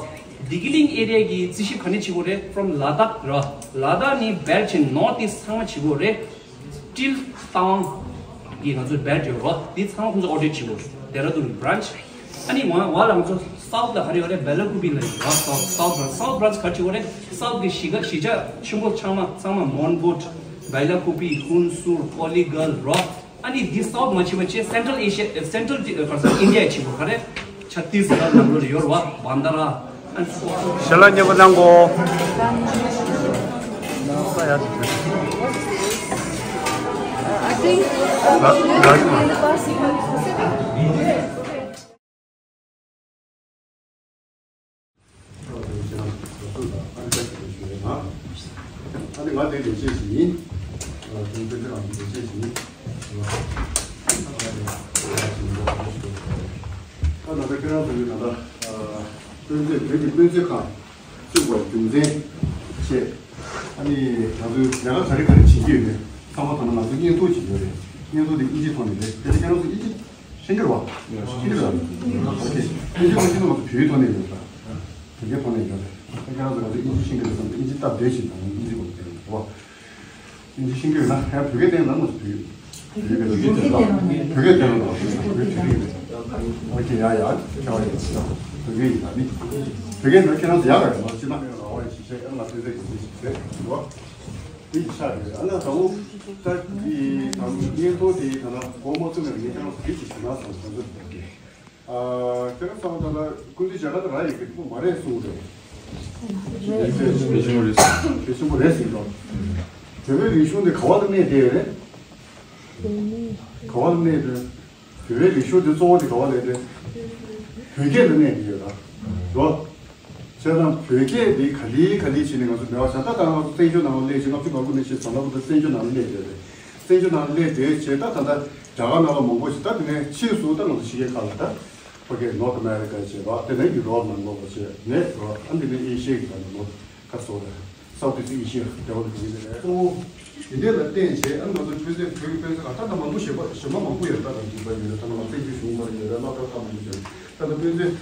ལྡི་ཀི་གླིང་area གི་རྩིས་ཞིབ་ག་ནས་བྱེད་དགོས་རེད། from Ladakh རོ། Ladakh ནས་བལ་ཆེན་north east ཚང་མ་བྱེད་དགོས་རེད། till Tawang གི་ང་ཚོའི་བལ་ཡོད་རོ། འདི་ཚང་མ་ཁོང་ཚོ་audit བྱེད་དགོས་རེད། ལྡེ་ར་ལྡུན་གི་branch། ཨ་ནི་ཝང་ཝང་ལ་ང་ཚོ་south ལ་ག་རེ་ཡོད་རེད། Belakopi ལ་ཡོད་རོ། south south branch south branch ག་ཅིག་ཡོད་རེད། south གི་གཞིས་ཀ་གཞིས་ཆགས་ཆེན་པོ་ཚང་མ་ཚང་མ་Monbut Belakopi Hunsur Kollegal རོ། ཨ་ནི་འདི་south མ་ཕྱིན་པ་བྱས་Central Asia Central ག་ས་India ཕྱིན་པ་ག་རེ། Chhattisgarh ནང་ལོགས་ལ་ཡོད་རེད་བ། Bandra ཨ་ནི་ཞལ་ལག་མཉེས་པོ་གནང་གོ། I think ལ་ལ་ཨ་ནི་ང་དེ་ལས་བྱེད་ཞིག་ཡིན། ཨ་ནི་དེ་ལས་བྱེད་ཞིག་ཡིན། ཨ་ནི་ད་ཁྱེད་རང་ཚོ་ཡིན་ན་ད་དཔེ་མཛོད་བོད་ཀྱི་དཔེ་མཛོད་ཁང་བཙུགས་པའི་རྒྱུ་མཚན་བཅས། ཨ་ནི་ང་ཚོས་ལས་ཀ་ག་རེ་ག་རེ་བྱེད་ཀྱི་ཡོད་མེད་ཚང་མ་ད་ནང་ང་ཚོས་སྙན་ཐོ་བྱེད་ཀྱི་ཡོད་རེད། སྙན་ཐོ་དེ་དབྱིན་ཇིའི་ཐོག་ནས་རེད། དེ་ནས་ཁྱེད་རང་ཚོ་དབྱིན་ཇི་ཤེས་ཀྱི་རེད་བ། ཤེས་ཀྱི་རེད་བ། ཨོ་ཁེ། དབྱིན་ཇི་ཐོག་ནས་ང་ཚོ་བོད་ཡིག་ཐོག་ནས་ཡོད་རེད། བོད་སྐད་ཐོག་ནས་ཡོད་རེད། ཁྱེད་རང་ཚོ་ང་ཚོ་དབྱིན་ཇི་ཤེས་ཀྱི་རེད་བསམ་སྟེ་དབྱིན་ཇི་སྟབས་བདེ་ཞིག་དང་དབྱིན་ཇི་གོ་བདེ་རེད་བ། དབྱིན་ཇི་ཤེས་ཀྱི་ཡོད་ན་ཡང་བོད་སྐད་བསྟན་ན་ང་ཚོ་བོད་ཡིག་བོད་སྐད་བོད་སྐད་བསྟན་ན་བོད་སྐད་བསྟན་ན་བོད་སྐད་བསྟན་ན་ཨོ་ཁེ་ཡ་ཡ་ཁྱེད་རང་ཡིན་ན་བོད་སྐད་ཡིན་ད་ནི་བོད་སྐད་ནང་ཁྱེད་རང་ཚོ་ཡག་ག་རེད་མ་སྤྱི་ན་རང་དབང་ཞིག་བྱས་ཨ་ང་ཚོའི་ཚེ་གི་ཚེ་ཞིག་བྱས་འདུག་བ། དེ་ཡི་ཤ་རེད། ཨ་ན་ད་འོ་ད་དེ་དང་སྙན་ཐོ་དེ་ད་ན་གོ་མ་ཚུགས་ན་ངས་ཁྱེད་རང་ཚོ་དེ་ཅིག་ཞུ་ན་བསམ་བསམ་ཚུལ་བརྒྱབ་ཀྱི། ཨ་ཁྱེད་རང་ཚོ་ད་ལྟ་སྐུ་མདུན་མཇལ་ཁ་དེ་རག་ཡོད་ཀྱི་འདུག་མ་རེད་གསུངས་འདུག་གལ་ཆེན་པོ་རེད། གལ་ཆེན་པོ་རེད་ཟེར་འདུག་བོད་པའི་རིག་གཞུང་དེ་ག་བ་ལ་གནས་བསྡད་ཡོད་རེད། ག་བ་ལ་གནས་བསྡད། བོད་པའི་རིག་གཞུང་དེ་གཙོ་བོ་དེ་ག་བ་ལ་རེད། བོད་སྐད་ལ་གནས་བསྡད་ཡོད་ར། རོ། བྱས་ཙང་བོད་སྐད་འདི་ག་ལེ་ག་ལེ་བྱས་ནས་ང་ཚོ་མེད་པ་བྱ། ད་ལྟ་ང་ཚོ་བཙན་བྱོལ་ནང་ལ་སླེབས་ཤིང་ལྔ་བཅུ་ང་དགུ་ནས་བྱས་བྱ་ལྔ་བཅུ་ད་བཙན་བྱོལ་ནང་ལ་སླེབས་བསྡད་རེད། བཙན་བྱོལ་ནང་ལ་སླེབས་བསྡད་བྱས་ད་ད་ལྟ་རྒྱ་གར་ནང་ལ་མང་པོ་ཞིག་ད་དེ་ནས་ཕྱིས་སུ་ད་ང་ཚོ་ཕྱི་རྒྱལ་ཁག་ལ་ད་ཕ་གིའི་North America བྱས་པ་དེ་ནས་ཡུ་རོབ་ནང་ལོགས་པ་བྱས་ནས་རོ། ཨ་འདི་ནས་ཨེ་ཤི་ཡའི་གི་ད་ནང་ལོགས་ཁ་སོ་རེད། South East Asia དེ་བ་ལ་གི་རེད། གཙོ་བོ་དེ་འདྲ་ལ་བརྟེན་བྱས་ཨ་ང་ཚོ་ཆོས་སྲིད་བོད་ཀྱི་དཔེ་མཛོད་ཁང་ད་ལྟ་མང་པོ་ཞེ་པོ་ཞེ་མ་མང་པོ་ཡོད། ད་ལྟ་འདུག་པ་ཡོད་རེད། ད་ལྟ་བཙན་བྱོལ་གཞུང་ལ་ཡོད་རེད། སློབ་གྲྭ་ཁག་མང་པོ་ཡོད་རེད། ད་ལྟ་དཔེ་མཛོད།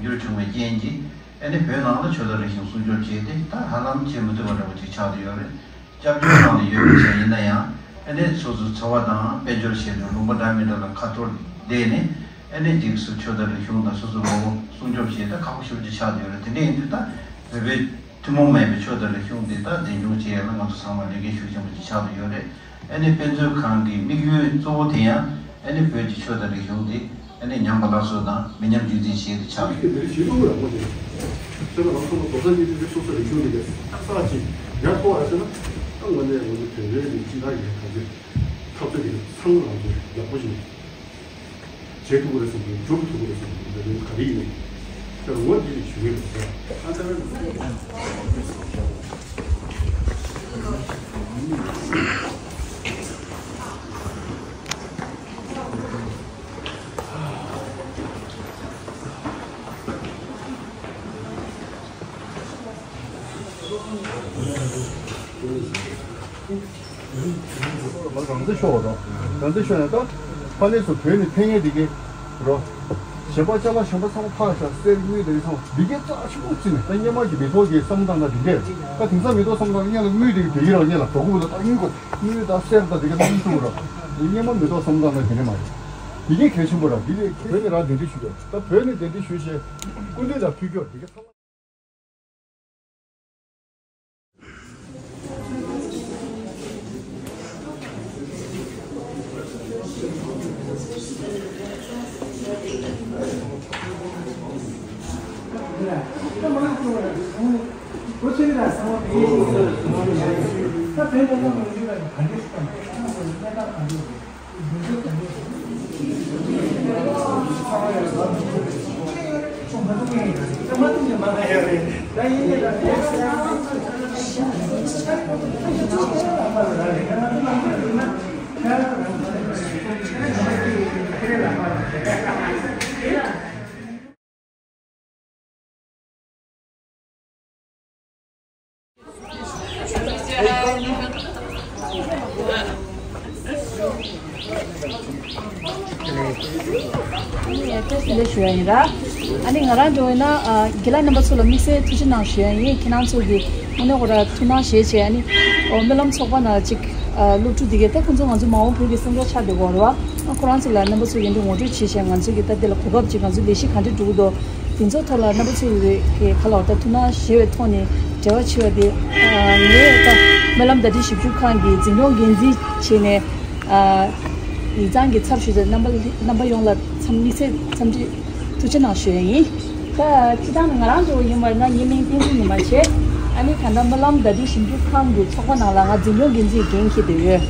འགྱུར་བྱུང་བའི་རྐྱེན་གྱིས་ཨ་ནི་བོད་ནང་ལ་ཆོས་དང་རིག་གཞུང་སྲུང་སྐྱོབ་བྱས་ཏེ་ད་ཧ་ལམ་བྱེད་མི་ཐུབ་པ་འདྲ་པོ་ཅིག་ཆགས་བསྡད་ཡོད་རེད། སྐྱབས་བཅོལ་ནང་ལ་ཡོད་པའི་ཆ་ཡིན་ན་ཡང་ཨ་ནི་སོ་སོའི་འཚོ་བ་དང་དཔལ་འབྱོར་ཆེད་དུ་ལུང་པ་འདྲ་མི་འདྲ་ལ་ཁ་ཐོར་བསྡད་ནས་ཨ་ནི་འཇིགས་སུ་ཆོས་དང་རིག་གཞུང་དང་སོ་སོའི་ངོ་བོ་སྲུང་སྐྱོབ་བྱེད་ད་ཁག་པོ་ཞེ་པོ་ཅིག་ཆགས་བསྡད་ཡོད་རེད། དེ་འདྲ་ཡིན་དུས་ད་བོད་པའི་ཐུན་མོང་མ་ཡིན་པའི་ཆོས་དང་རིག་གཞུང་འདི་ད་འཛིན་སྐྱོང་བྱེད་ཡ་ལ་ང་ཚོ་ཚང་མ་ལས་འགན་ཤུགས་ཆེན་པོ་ཅིག་ཆགས་བསྡད་ཡོད་རེད། ཨ་ནི་དཔེ་མཛོད་ཁང་གི་དམིགས་ཡུལ་གཙོ་བོ་དེ་ཡང་ཨ་ནི་བོད་ཀྱི་ཆོས་དང་རིག་གཞུང་འདི་ ཨ་ནི་ཉམས་པ་སླར་གསོ་དང་མི་ཉམས་རྒྱུན་འཛིན་བྱེད་དུ་ཆགས་ཡོད། དེ་རིགས་ཞིག་ལུགས་ཡག་པོ་རེད། དེ་ལ་ང་ཚོ་ལ་རྡོག་རྩ་གཅིག་སྒྲིལ་གྱི་སོ་སོ་རིག་གཞུང་འདི་གས་ཏག་ཏག་ཅིག་ཡར་ཐོག་ཨ་ཟེར་ན། ད་ངོས་ནས་ང་ཚོ་བོད་འགྲོའི་གི་སྤྱི་བཏང་གི་ག་ཚོད་འཐབ་རྩོད་ཀྱི་ཚང་ལ་ང་ཚོ་ཡག་པོ་ཞིག་བྱེད་ཐུབ་ཀྱི་རེད་བསམ་གྱི་འགྲུབ་ཐུབ་ཀྱི་རེད་བསམ་གྱི་འདི་རིང་ག་རེ་ཡིན་ནའི་ད་ངོ་འདི་ཞུ་གི་རེད་ཟེར། ཨ་ད་རང་བཙན་ཤོར་བ་དང་། རང་བཙན་ཤོར་ནས་ད་ཕ་ནས་སུ་བོད་ནས་ཕེབས་མཁན་དེ་གའི་རོ། གཞན་པ་ཅ་ལག་གཞན་པ་ཚང་མ་ཕར་བཞག་གསེར་དངུལ་དེ་ཚང་མ་འདི་གའི་རྩ་ཆེན་པོ་བརྩིས་ནས། ད་སྔོན་མ་གི་མི་ཐོག་གི་བསམ་བློ་བཏང་ན་འདི་འདྲས། ད་དེང་སང་མི་ཐོག་བསམ་བློ་བཏང་ན་སྔོན་ལ་དངུལ་དེ་གའི་བསྡད་ཀྱི་རོ། སྔོན་ལ་གྲོགས་པོ་ལ་ད་དངུལ་གོ། དངུལ་དང་གསེར་དང་དེ་གའི་བསམ་བློ་བཏང་རོ། དེ་སྔོན་མ་མི་ཐོག་བསམ་བློ་བཏང་ན་དེ་འདྲས་མ་རེད། འདི་གའི་གལ་ཆེན་པོ་ར། འདི་གའི་བོད་ནས་རང་གདན་འདྲེན་ཞུས་ཀྱི་ཡོད། ད་བོད་ནས་གདན་འདྲེན་ཞུས་བྱས་སྐུ་མདུན་ལ་ཕུལ་རྒྱུ་འདི་གའི་ཚང་མ། ལས་ཞུ་ཡ་ཡིན་ར། ཨ་ནི་ང་རང་འགྲོ་ཡིན་ན། ཨ། རྒན་ལགས་རྣམ་པ་ཚོ་ལ་དམིགས་བསལ་ཐུགས་རྗེ་གནང་ཞུ་ཡ་ཡིན། ཁྱེད་རང་ཚོ་གི་དངོས་གནས་ཁོ་ར་ཐུགས་སྣང་བཞེས་བྱས། ཨ་ནི་ཨོ་སྨོན་ལམ་ཚོགས་པ་ནང་ཅིག་ཨ། སློབ་ཕྲུག་འདི་གས་ད་ཁོང་ཚོ་ང་ཚོ་མ་འོངས་བོད་ཀྱི་སེམས་ཁྲལ་ཆགས་བསྡད་ཡོད་རེད་བ། ཨ། ཁོ་རང་ཚོ་ལ་རྣམ་པ་ཚོ་གི་འདི་ངོ་སྤྲོད་བྱས་བྱས། ང་ཚོ་གི་ད་འདི་ལ་གོ་སྐབས་ཅིག་ང་ཚོ་ལས་གཞི་ག་འདྲ་འགྲོ་གི་འདུག་དེ་ཚོ་ཐོག་ལ་རྣམ་པ་ཚོ་གི་གི་ཁ་ལ་བ་ད་ཐུགས་སྣང་བཞེས་པའི་ཐོག་ནས་འབྲེལ་བ་བྱས་པ་དེ། ཨ། ངས་ད་སྨོན་ལམ་དར་སྤེལ་ཞིབ་འཇུག་ཁང་གི་འཛིན་སྐྱོང་འགན་འཛིན་བྱས་ནས། ཨ། ཡིག་ཚང་གི་ཚབ་ཞུས་ཏེ་རྣམ་པ་རྣམ་པ་ཡོངས་ལ་འཚམས་དམིགས་བསལ་འཚམས་འདྲི་ཐུགས་རྗེ་གནང་ཞུ་ཡ་ཡིན། ད་སྤྱིར་བཏང་ང་རང་ཚོ་ཡིན་པ་ན་ངའི་མིང་བསྟན་འཛིན་ཉི་མ་བྱས། ཨ་ནི་ད་ལྟ་སྨོན་ལམ་དར་སྤེལ་ཞིབ་འཇུག་ཁང་གི་ཚོགས་པ་ནང་ལ་ང་འཛིན་སྐྱོང་འགན་འཛིན་འགན་འཁྱེར་བསྡད་ཡོད།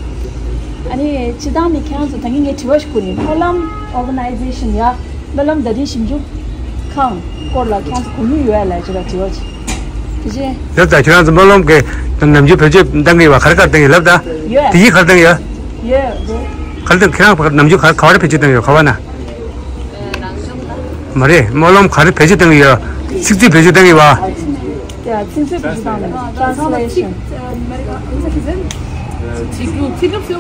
ཨ་ནི་སྤྱིར་བཏང་ནི་ཁྱེད་རང་ཚོ་ད་གིན་ངས་དྲི་བ་ཞིག་བཀོད་ནི། སྨོན་ལམ་ཨོར་ག་ནའི་ཛེ་ཤན་ཡ་སྨོན་ལམ་དར་སྤེལ་ཞིབ་འཇུག་ཁང་སྐོར་ལ་ཁྱེད་རང་ཚོ་གོ་མྱོང་ཡོད་ལ་ཅི་ལ་དྲི་བ་ཅིག་དེ་བཞིན། ལབ་ད། ཁྱེད་རང་ཚོ་སྨོན་ལམ་གྱི་ནམ་རྒྱུན་བེད་སྤྱོད་གཏང་གི་ཡོད་པ། ག་རེ་ག་རེ་གཏང་གི་ཡོད་ལབ་ད། ཡོད། དེ་གཞི་ག་རེ་གཏང་གི་ཡོད། ཡོད་རེད། ག་རེ་གཏང་། ཁྱེད་རང་ནམ་རྒྱུན་ག་རེ་ག་བ་རེ་བེད་སྤྱོད་གཏང་གི་ཡོད། ག་བ་ན། མ་རེད། སྨོན་ལམ་ག་རེ་བེད་སྤྱོད་གཏང་གི་ཡོད། ཚིག་མཛོད་བེད་སྤྱོད་གཏང་གི་ཡོད་པ། ཡ། ཚིག་མཛོད་བེད་སྤྱོད་གཏང་གི་ཡོད། ཊེན་སི་ལེ་ཤན། ཚིག་གི་ཚིག་གི་ཚིག་གི་ཚིག་གི་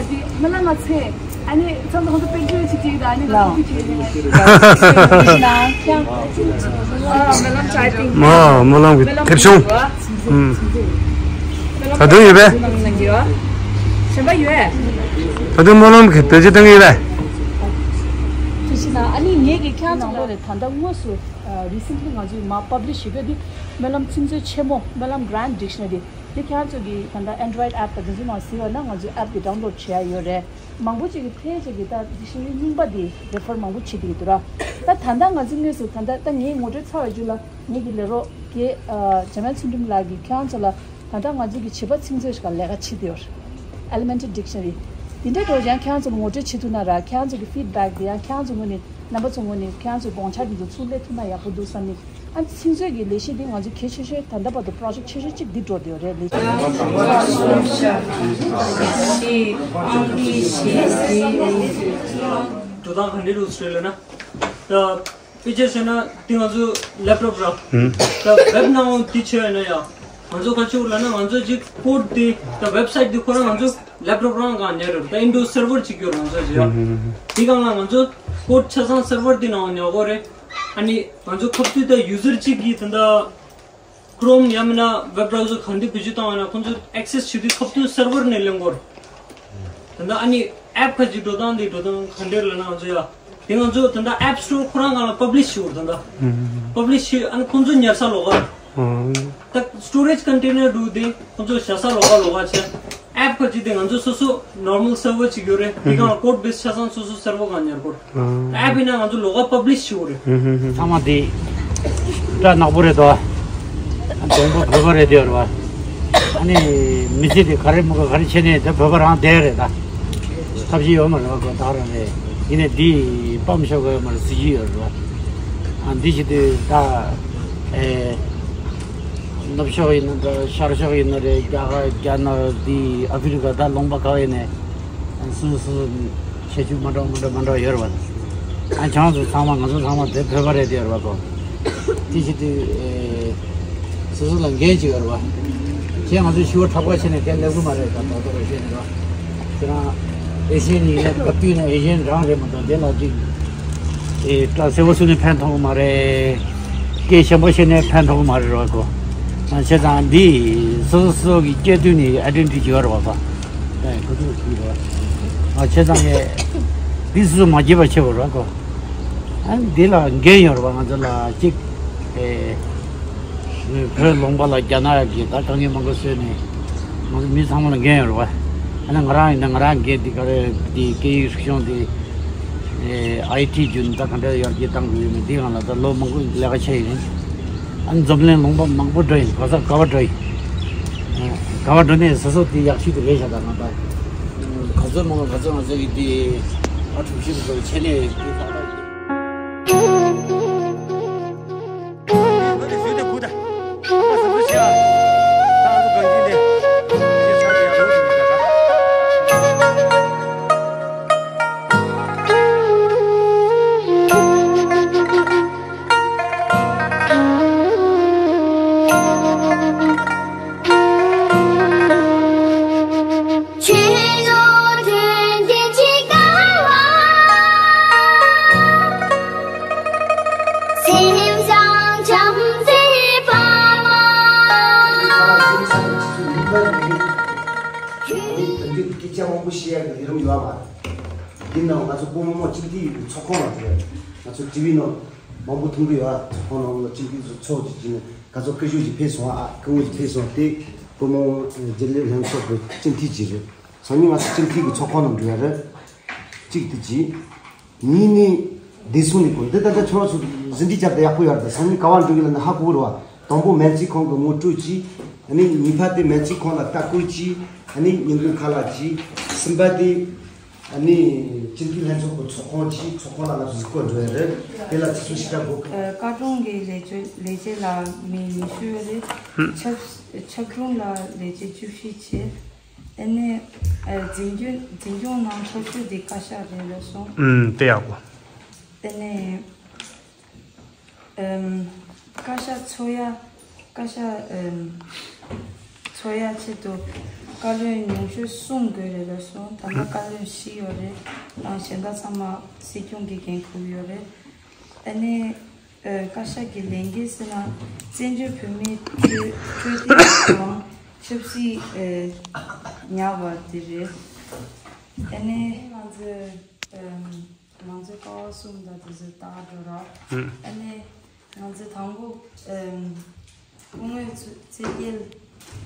ཚིག་གི་ཨ་ནི་ཚང་མ་ཁོང་ཚོ་དཔེ་སྐྱོན་བྱེད་ཀྱི་ཡོད། ཨ་ནི་ལ་ཁུ་ཁུ་བྱེད་ཀྱི་ཡོད། ཨ་ནི་ལ་ཁུ་ཁུ་བྱེད་ཀྱི་ཡོད། ཨ། སྨོན་ལམ་ཅའི་ཏིང་། མོ། སྨོན་ལམ་གྱི་མཐེབ་ཆུང་། ཨུམ། ད་དུང་ཡོད་པས། གཞན་པ་ཡོད། ད་དུང་སྨོན་ལམ་གྱི་བེད་སྤྱོད་གཏང་གི་ཡོད་པས། ཐུགས་རྗེ་གནང་། ཨ་ནི་ངེད་ཀྱིས་ཁྱེད་རང་ཚོ་ལ་ད་ལྟ་དངོས་སུ། ཨ། རི་སེན་ཊི་ལི་ང་ཚོས་མར་པབ་ལི་ཤི་བྱེད་དགོས་དེ། སྨོན་ལམ་ཚིག་མཛོད་ཆེན་མོ། སྨོན་ལམ་གྷ་རན་ཌིག་ཤ་ན་རི་དེ་ཁྱེད་རང་ཚོ་གི་ད་ལྟ་ཨེན་ཌོ་རོ་ཡིཌ་ཨེབ་དང་དེ་ཚོ་ནང་གཟིགས་པ་ན་ང་ཚོའི་ཨེབ་དེ་ཌའུན་ལོཌ་བྱེད་ཡ་ཡོད་རེད། མང་པོ་ཅིག་གིས་ཕལ་ཆེར་གྱིས་ད་ཌིག་ཤ་ན་རི་རྙིང་པ་དེ་རེ་ཕར་མང་པོ་བྱེད་ཀྱི་འདུག་ར། ད་ད་ལྟ་ང་ཚོ་དངོས་སུ་ད་ལྟ་ད་ངས་ངོ་སྤྲོད་ཚར་བའི་རྗེས་ལ་ངེད་ཀྱི་ལས་རོགས་རྒན། ཨ། འཇམ་དབྱངས་ཚུལ་ཁྲིམས་ལགས་ཀྱིས་ཁྱེད་རང་ཚོ་ལ་ད་ལྟ་ང་ཚོ་གི་བྱིས་པ་ཚིག་མཛོད་ཞིག་ལ་ལས་ཀ་བྱེད་བསྡད་ཡོད་རེད། Elementary Dictionary། དེ་འདྲའི་འགྲོ་ཡང་ཁྱེད་རང་ཚོ་ལ་ངོ་སྤྲོད་བྱེད་ཐུབ་ན་ར། ཁྱེད་རང་ཚོ་གི་ཕིཌ་བེག་དེ་ཡང་ཁྱེད་རང་ཚོའི་ངོས་ནས། རྣམ་པ་ཚོའི་ངོས་ནས་ཁྱེད་རང་ཚོའི་དགོངས་འཆར་དེ་ཚོ་ཚུར་སླེབས་ཐུབ་ན་ཡག་པོ་འདུག་བསམ་ནི། ཨ། ཚིག་མཛོད་ཀྱི་ལས་གཞི་འདི་ང་ཚོ་གལ་ཆེ་ཤོས་ད་ལྟ་བར་དུ་པྲོ་ཇེཀ་ཆེ་ཤོས་གཅིག་འདི་འགྲོ་བསྡད་ཡོད་རེད། ལས་གཞི། འགྲོ་སྟངས་ག་འདྲ་འདུག་ཟེར་ལབ་ན། ད་དཔེ་ཆ་བཤད་ན་འདི་ང་ཚོ་ལེབ་ཊོབ་ར། ཨུམ། ད་ཝེབ་ནང་འདི་བྱས་ན་ཡང་། ང་ཚོ་ག་ཅིག་ལབ་ན་ང་ཚོ་ཅིག་ཀོཌ་དེ་ད་ཝེབ་སའིཊ་དེ་ཁོ་རང་ང་ཚོ་ལེབ་ཊོབ་རང་སྒང་ནས་རེད། ད་ཨིན་ཌོར་སར་ཝར་ཅིག་ཡོད་རེད་ང་ཚོ་ཅིག་ཡ། ཨུམ། དེ་སྒང་ལ་ང་ཚོ་ཀོཌ་ཆ་ཚང་སར་ཝར་དེ་ནང་ཉོ་དགོས་རེད། ཨ་ནི་ང་ཚོ་ཁ་ཐུག་ད་ཡུ་ཟར་གཅིག་གིས་ད་ད་ཁོ་རོམ་ཡང་མིན་ན་ཝེབ་བྷ་རའུ་ཟར་གང་དེ་བེད་སྤྱོད་བཏང་བ་ན་ཁོང་ཚོ་ཨེག་སེས་བྱེད་དུས་ཁ་ཐུག་སར་ཝར་ནས་ལེན་དགོས་རེད། ད་ད་ཨ་ནི་ཨེབ་ཁ་ཅིག་འགྲོ་སྟངས་དེ་འགྲོ་སྟངས་ག་འདྲ་ལབ་ན་ང་ཚོ་ཡ། དེ་ང་ཚོ་ད་ལྟ་ཨེབ་སི་ཊོར་ཁོ་རང་སྒང་ལ་པབ་ལི་ཤི་བྱེད་དགོས། ད་ལྟ་ཨུམ། པབ་ལི་ཤི་བྱེད། ཨ་ནི་ཁོང་ཚོ་ཉར་ས་ལོགས་ཀ་རེད། ཨུམ། ད་སི་ཊོ་རེཇ་ཀོན་ཊེ་ནར་འདུག་དེ་ཁོང་ཚོ་བཞག་ས་ལོགས་ཀ་ལོགས་ཀ་བྱས། ཨེབ་ཁ་ཅིག་དེ་ང་ཚོ་སོ་སོ་ནོར་མལ་སར་བར་ཅིག་ཡོད་རེད། དེ་གང་ཀོཌ་བེ་སི་ཆ་ཚང་སོ་སོ་སར་བར་གང་ཉར་དགོས། ཨེབ་ཡིན་ན་ང་ཚོ་ལོགས་ཀ་པབ་ལི་ཤི་བྱེད་དགོས་རེད། ཚང་མ་དེ་སྐྲ་ནག་པོ་རེད་དོ། དང་པོ་བོད་པ་རེད་དེ་ཡོད་རེད་བ། ཨ་ནི་མི་ཚེ་དེ་ག་རེ་མི་དགོས་ག་རེ་བྱས་ནས་དེ་བོད་པ་རང་བསྡད་རེད་ད། ཐབས་ཤེས་ཡོད་མ་རེད་བ། ཁོ་ད་རང་རེད། ཡིན་ནས་འདི་སྤམ་ཤོག་གི་ཡོད་མ་རེད། གཟི་བརྗིད་ཡོད་རེད་བ། ཨ་འདི་བྱེད་དུས་ད་ཨེ། ནུབ་ཕྱོགས་ཡིན་ན་འདྲ། ཤར་ཕྱོགས་ཡིན་ན་རེད། རྒྱ་གར་རྒྱ་ནག་འདི་ཨ་ཧྥི་རི་ཀ་ད་ལུང་པ་ག་བ་ཡིན་ནས་སུ་སུ་ཁྱད་ཆོས་མ་འདྲ་མ་འདྲ་མ་འདྲ་ཡོད་རེད་བ། ཨ་ཁྱེད་རང་ཚོ་ཚང་མ་ང་ཚོ་ཚང་མ་དེ་བོད་པ་རེད་དེ་ཡོད་རེད་བ་གོ། དེ་བྱེད་དུས་ཨེ་སོ་སོ་ལ་འགན་ཅིག་ཡོད་རེད་བ། ཁྱེད་ང་ཚོས་ཞུ་བ་གྲགས་པ་བྱས་ནས་དེ་སླེབས་གི་མ་རེད། ད་ད་ལྟ་བ་བཤད་ནས་རེད་བ། ཁྱེད་རང་ཨེ་ཤེ་ཡན་ཡིན་ན་ག་དུས་ནས་ཨེ་ཤེ་ཡན་རང་རེད་མ་གཏོགས་དེ་ལ་ཅིག་ཨེ་སྐྲ་སེར་པོ་བཟོས་ནས་ཕན་ཐོགས་གི་མ་རེད། སྐད་ཞན་པོ་བཤད་ནས་ཕན་ཐོགས་གི་མ་རེད་རོགས་གོ། བྱས་ཙང་འདི་སོ་སོ་སོ་གི་སྐྱེ་དུས་ནས་ཨའི་ཌེན་ཊི་ཊི་ཡོད་རེད་བ་གོ། ཨེ་གོ་ཐུབ་ཀྱི་རེད་བ། བྱས་ཙང་ངས་འདི་སོ་སོ་མ་བརྗེད་པ་བྱེད་དགོས་རོགས་གོ། ཨ་འདི་ལ་འགན་ཡོད་རེད་བ། ང་ཚོ་ལ་གཅིག་ཨེ། བོད་ལུང་པ་ལ་རྒྱ་ནག་གིས་ད་དཀའ་ངལ་མང་པོ་བཟོས་ནས་ང་ཚོ་མི་ཚང་མ་ལ་འགན་ཡོད་རེད་བ། ཨ་ནི་ང་རང་ཡིན་ན་ང་རང་འགན་འདི་ག་རེ་འདི་སྐད་ཡིག་རིག་གཞུང་འདི་ཨེ་ཨའི་ཊི་བརྒྱུད་ནས་ད་ག་འདྲ་ཡར་རྒྱས་གཏང་དགོས་ཡོད་མེད་འདི་སྒང་ལ་ད་ལོ་མང་པོ་ལས་ཀ་བྱས་ཡིན། ཨ་ནི་འཛམ་གླིང་ལུང་པ་མང་པོ་འགྲོ་ཡིན། ག་ས་ག་བ་འགྲོ་ཡིན། ཨེ་ག་བ་འགྲོ་ནས་སོ་སོ་འདི་ཡག་ཤོས་དེ་རེད་ཤག་ད་ང་ད་ག་ཚོད་མང་ག་ཚོད་ང་ཚོ་གི་འདི་ཨ་གྲུ་བཞི་བཟོ་བྱས་ནས་འདི་ད་ད། ཆོས་ནོར་དོན་ལྡན་གྱི་སྐལ་བ། སེམས་བཟང་བྱམས་བརྩེའི་པདྨ། ཡུལ་དོན་འགྲུབ་སྐད་ཆ་མང་པོ་བཤད་ཡག་གི་ལས་རིམ་ཡོད་མ་རེད། ཡིན་ནའང་ང་ཚོ་བོད་མི་མང་སྤྱི་འཐུས་ཡོད་པའི་ཚོགས་ཁང་ལ་འགྲོ་ཡ། ང་ཚོ་ཊི་ཝི་ནང་མང་པོ་མཐོང་གི་ཡོད་ཨ། ཚོགས་ཁང་ནང་ལ་སྤྱི་འཐུས་ཚོ་ཚོགས་ཀྱི་བྱས་ནས་ག་ཚོད་སྐུ་ཞབས་ཅིག་ཕེབས་སོང་ཨ། སྐུ་ངོ་ཅིག་ཕེབས་སོང་། དེ་བོད་མི་མང་རྒྱུན་ལས་ལྷན་ཚོགས་ཀྱི་སྤྱི་འཐུས་ཅིག་རེད། སང་ཉིན་ང་ཚོ་སྤྱི་འཐུས་ཀྱི་ཚོགས་ཁང་ནང་འགྲོ་ཡ་རེད། གཅིག་དེ་གཅིག་གཉིས་ནི་བདེ་སྲུང་ལས་ཁུངས་འདི་ད་ལྟ་ཁྱོད་རང་ཚོ་ཟིན་བྲིས་བརྒྱབ་དེ་ཡག་པོ་ཡོད་རེད། ད་སང་ཉིན་ག་བར་འགྲོ་གི་ལ་ནི་ཧ་གོ་རེད་བ། དང་པོ་སྨན་རྩིས་ཁང་གི་ངོ་སྤྲོད་གྱིས། ཨ་ནི་གཉིས་པ་དེ་སྨན་རྩིས་ཁང་ལ་ལྟ་སྐོར་གྱིས། ཨ་ནི་ཉིན་གུང་ཁ་ལག་གྱིས། གསུམ་པ་དེ་ཨ་ནི་སྤྱི་འཐུས་ལྷན་ཚོགས་ཀྱི་ཚོགས་ཁང་གྱིས། ཚོགས་ཁང་ལ་ང་ཚོ་གཟིགས་སྐོར་འགྲོ་ཡ་རེད། དེ་ལ་ཅི་སུ་ཞིག་ལྟ་དགོས། ཨ། བཀའ་དྲུང་གི་ལས་བྱེད་ལས་བྱེད་ལ་མི་ཉི་ཤུ་ཡོད་རེད། ཨ། ཆབ་ཆབ་དྲུང་ལ་ལས་བྱེད་བཅུ་བཞི་བྱས། ཨ་ནི་ཨ་འཛིན་སྐྱོང་འཛིན་སྐྱོང་གནང་ཆོག་ཤོས་དེ་བཀའ་ཤག་རེད་ལགས་སོ། ཨུམ། དེ་ཡག་པོ། ཨ་ནི་ཨམ། བཀའ་ཤག་འཚོགས་ཡ། བཀའ་ཤག་ཨམ། འཚོགས་ཡ་ཆེད་དུ་བཀའ་བློན་ཉུང་ཤོས་གསུམ་དགོས་རེད་ལགས་སོ། ད་ལྟ་བཀའ་བློན་བཞི་ཡོད་རེད། ཡང་གཞན་དག་ཚང་མ་སྲིད་སྐྱོང་གི་འགན་འཁུར་གྱི་ཡོད་རེད། ཨ་ནི་ཨ། བཀའ་ཤག་གི་ལས་འགན་ཟེར་ན་བཙན་བྱོལ་བོད་མིའི་འཕྲོད་འཕྲོད་བསྟེན་དང་ཆབ་སྲིད་ཨ། ཉར་བ་དེ་རེད། ཨ་ནི་ང་ཚོས་ཨ། ང་ཚོའི་ཀ་བ་གསུམ་དང་དེ་ཚོ་ལྟ་འགྲོ་ར། ཨ་ནི་ང་ཚོས་དང་པོ་ཨ། སྐུ་ངོ་ཚེ་རྒྱལ་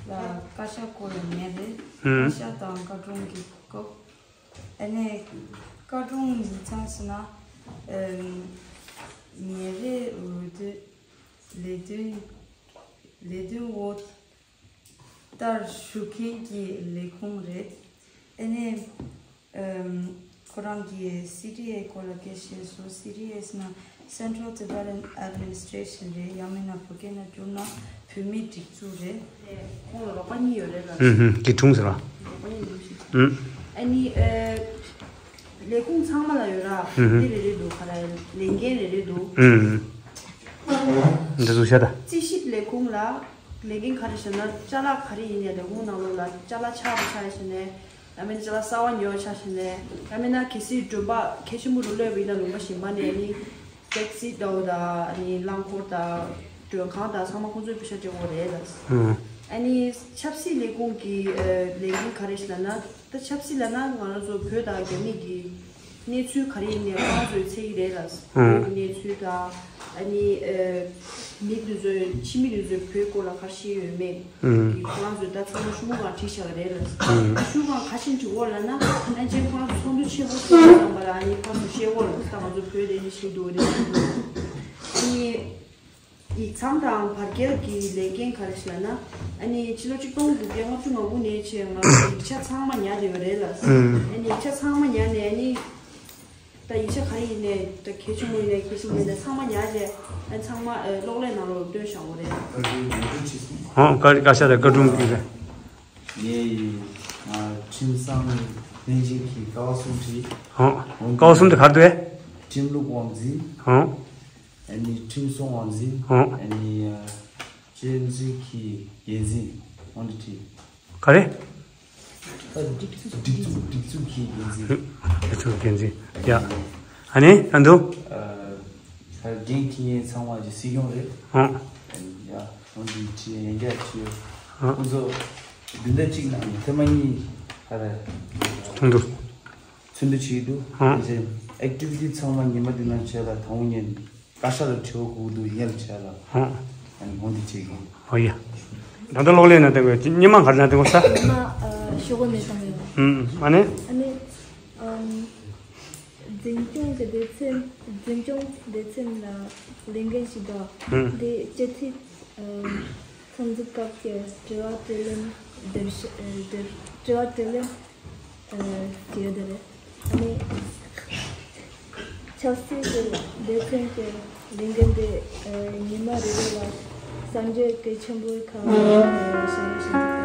ལགས་བཀའ་ཤག་སྐོར་ལ་ཉན་རེད། བཀའ་ཤག་དང་བཀའ་དྲུང་གི་སྐོར། ཨ་ནི་བཀའ་དྲུང་ཡིག་ཚང་ཟེར་ན་ཨ། ཉིན་རེའི་འོས་བསྡུ་ལས་དོན་ལས་དོན་འོག་ལྟར་ཞུགས་མཁན་གྱི་ལས་ཁུངས་རེད། ཨ་ནི་ཨམ། ཁོ་རང་གིས་སི་ཊི་ཨེ་སྐོར་ལ་སྐད་ཆ་བཤད་སོང་། སི་ཊི་ཨེ་ཟེར་ན་Central Tibetan Administration རེད། ཡང་མིན་ན་བོད་སྐད་ནང་བསྒྱུར་ན་བོད་མིའི་སྒྲིག་འཛུགས་རེད། ཁོང་ལ་རོགས་པ་གཉིས་ཡོད་རེད་ལ། ཨུ་ཧུམ། དེ་དྲུང་ཟེར་བ། རོགས་པ་གཉིས་འདུག་ཞིག་ཨུ། ཨ་ནི་ཨ། ལས་ཁུངས་ཚང་མ་ལ་ཡོད་ར། ཨུ་ཧུམ། འདི་རེ་རེ་འདུག་ག་རེ་ལས་འགན་རེ་རེ་འདུག་ཨུ་ཧུམ། འདི་ཚོ་བཤད་ད། རྩིས་ཞིབ་ལས་ཁུངས་ལ་ལས་འགན་ག་རེ་བྱས་ན་ཅ་ལག་ག་རེ་ཡིན་ནའི་ལས་ཁུངས་ནང་ལོགས་ལ་ཅ་ལག་ཆག་པ་ཆག་བྱས་ནས། ཡང་མིན་ན་ཅ་ལག་གསར་པ་ཉོ་ཆ་བྱས་ནས། ཡང་མིན་ན་གལ་སྲིད་མགྲོན་པ་གལ་ཆེན་པོ་རུ་སླེབས་པ་ཡིན་ན་ལུང་པ་གཞན་པ་ནས་ནི་ཊེག་སི་འདྲ་བོ་དང་ནི་རླངས་འཁོར་དང་མགྲོན་ཁང་དང་ཚང་མ་ཁོང་ཚོའི་པེ་ཤ་སྤྲད་དགོས་རེད་ལ། ཨ་ནི་ཆབ་སྲིད་ལས་ཁུངས་ཀྱི་ལས་འགན་ག་རེ་ཞིག་ལབ་ན། ད་ཆབ་སྲིད་ལབ་ན་ང་རང་ཚོ་བོད་དང་རྒྱ་མི་གི་གནས་ཚུལ་ག་རེ་ཡིན་ནའི་ཁོང་ཚོས་འཚོལ་གྱི་རེད་ལ། བོད་ཀྱི་གནས་ཚུལ་དང་ཨ་ནི་ཨ། མི་འདི་ཚོས་ཕྱི་མི་འདི་ཚོས་བོད་སྐོར་ལ་ག་རེ་ཤེས་ཡོད་མེད་ཨུམ། ཀྱི་ཁོ་རང་ཚོས་ད་ཚང་མ་ཤུ་མུ་གང་བྲིས་བཞག་རེད་ལ། ཨུམ། ཤུ་གང་ག་ཤེད་འདྲི་བོ་ལ་ན་ཨན་ཅན་ཁོ་རང་ཚོ་ཚོགས་འདུ་ཆེན་པོ་ཚོགས་ཙམ་པ་ལ་ཨ་ནི་ཕར་ཚུར་བཤད་བོ་ལ་ད་ང་ཚོ་བོད་དེ་ནི་ཤེས་འདུག་རེད་ཤེས་འདུག་ཨ་ནི་ཡིག་ཚང་དང་བར་བརྒལ་གྱི་ལས་འགན་ག་རེ་ཞིག་ལ་ན་ཨ་ནི་ཕྱི་ལོ་ཆིག་སྟོང་དགུ་བརྒྱ་ལྔ་བཅུ་ང་དགུ་ནས་བྱས་ང་ཚོ་ཡིག་ཆ་ཚང་མ་ཉར་བསྡད་པ་རེད་ལ། ཨུམ། ཨ་ནི་ཡིག་ཆ་ཚང་མ་ཉར་ནས་ཨ་ནི། ད་ཡིག་ཆ་ག་རེ་ཡིན་ནའི་ད་གལ་ཆེན་པོ་ཡིན་ནའི་གལ་ཆེན་པོ་ཡིན་ནའི་ཚང་མ་ཉར་རྗེས་ཨ་ཚང་མ་ཨ་གློག་ཀླད་ནང་ལོགས་སྟོན་བཞག་དགོས་རེད། ཧོ་བཀའ་བཀའ་ཤག་དང་བཀའ་དྲུང་གི་རེད། ངའི་ཨ་ཁྲིམས་སང་བསྟན་འཛིན་གྱི་ཀ་བ་གསུམ་བྲིས། ཧོ་ཀ་བ་གསུམ་དེ་ག་རེ་འདུག་ཨེ། ཁྲིམས་ལུགས་དབང་འཛིན། ཧོ། ཨ་ནི་ཁྲིམས་སྲུང་དབང་འཛིན། ཧོ། ཨ་ནི་ཨ་སྤྱོད་འཇུག་གི་འགན་འཛིན་དབང་དུ་བྲིས། ག་རེ། སྒྲིག་འཛུགས་སྒྲིག་འཛུགས་སྒྲིག་འཛུགས་ཀྱི་འགན་འཛིན། སྒྲིག་འཛུགས་འགན་འཛིན། ཡ། ཨ་ནི་ཨ་འདུག་ཨ་ད་འགན་འཁྱེར་མཁན་ཚང་མ་གྱི་སྲིད་སྐྱོང་རེད། ཧང་། ཡ་ཁོང་གི་ཁྲི་ཡན་རྒྱ་ཆེ། ཧང་། ཁོང་ཚོ་བདུན་ཟླ་གཅིག་ནང་ཐེངས་མ་གཉིས་ཧ་ར་ཁོང་ཚོ་ཚོགས་འདུ་བྱེད་ཀྱི་འདུག་ཧང་། ཨེག་ཊི་ཝི་ཊི་ཚང་མ་ཉི་མ་བདུན་ནང་བྱས་ལ་དང་པོ་ཉིན། བཀའ་ཤག་ལ་དྲི་བ་དགོས་འདུག་ཡིན་ཡང་བྱས་ལ། ཧང་། ཨ་ནི་འོང་དེ་བྱེད་ཀྱི། ཨོ་ཡ། ད་ལྟ་གློག་ཀླད་ནང་བསྟན་དགོས་སྙེ་མ་གར་ནང་བསྟན་དགོས་ས། སྙེ་མ་ཨ་ཤོག་གུ་ནས་བཏང་ཡོད། ཨུམ་ཨ་ནི། ཨ་ནི་ཨམ་འཛིན་སྐྱོང་གི་སྡེ་ཚན། འཛིན་སྐྱོང་སྡེ་ཚན་ལ་ལས་འགན་ཞིག་དང་ཨུམ་དེ་སྤྱི་འཐུས་ཨམ་ཚོགས་འཛུགས་སྐབས་ཀྱི་དྲི་བ་དྲིས་ལན་བསྡུར་ཞིབ་ཨ་བསྡུར་དྲི་བ་དྲིས་ལན། ཨ་བྱས་ཡོད་དེ་རེད། ཨ་ནི་ཆབ་སྲིད་ཀྱི་སྡེ་ཚན་གྱི་ལས་འགན་དེ་ཨ་ཉི་མ་རེ་རེ་ལ་གསར་འགྱུར་གལ་ཆེན་པོའི་ཁག་ཨ་བྱ་རེད་བྱ་རེད།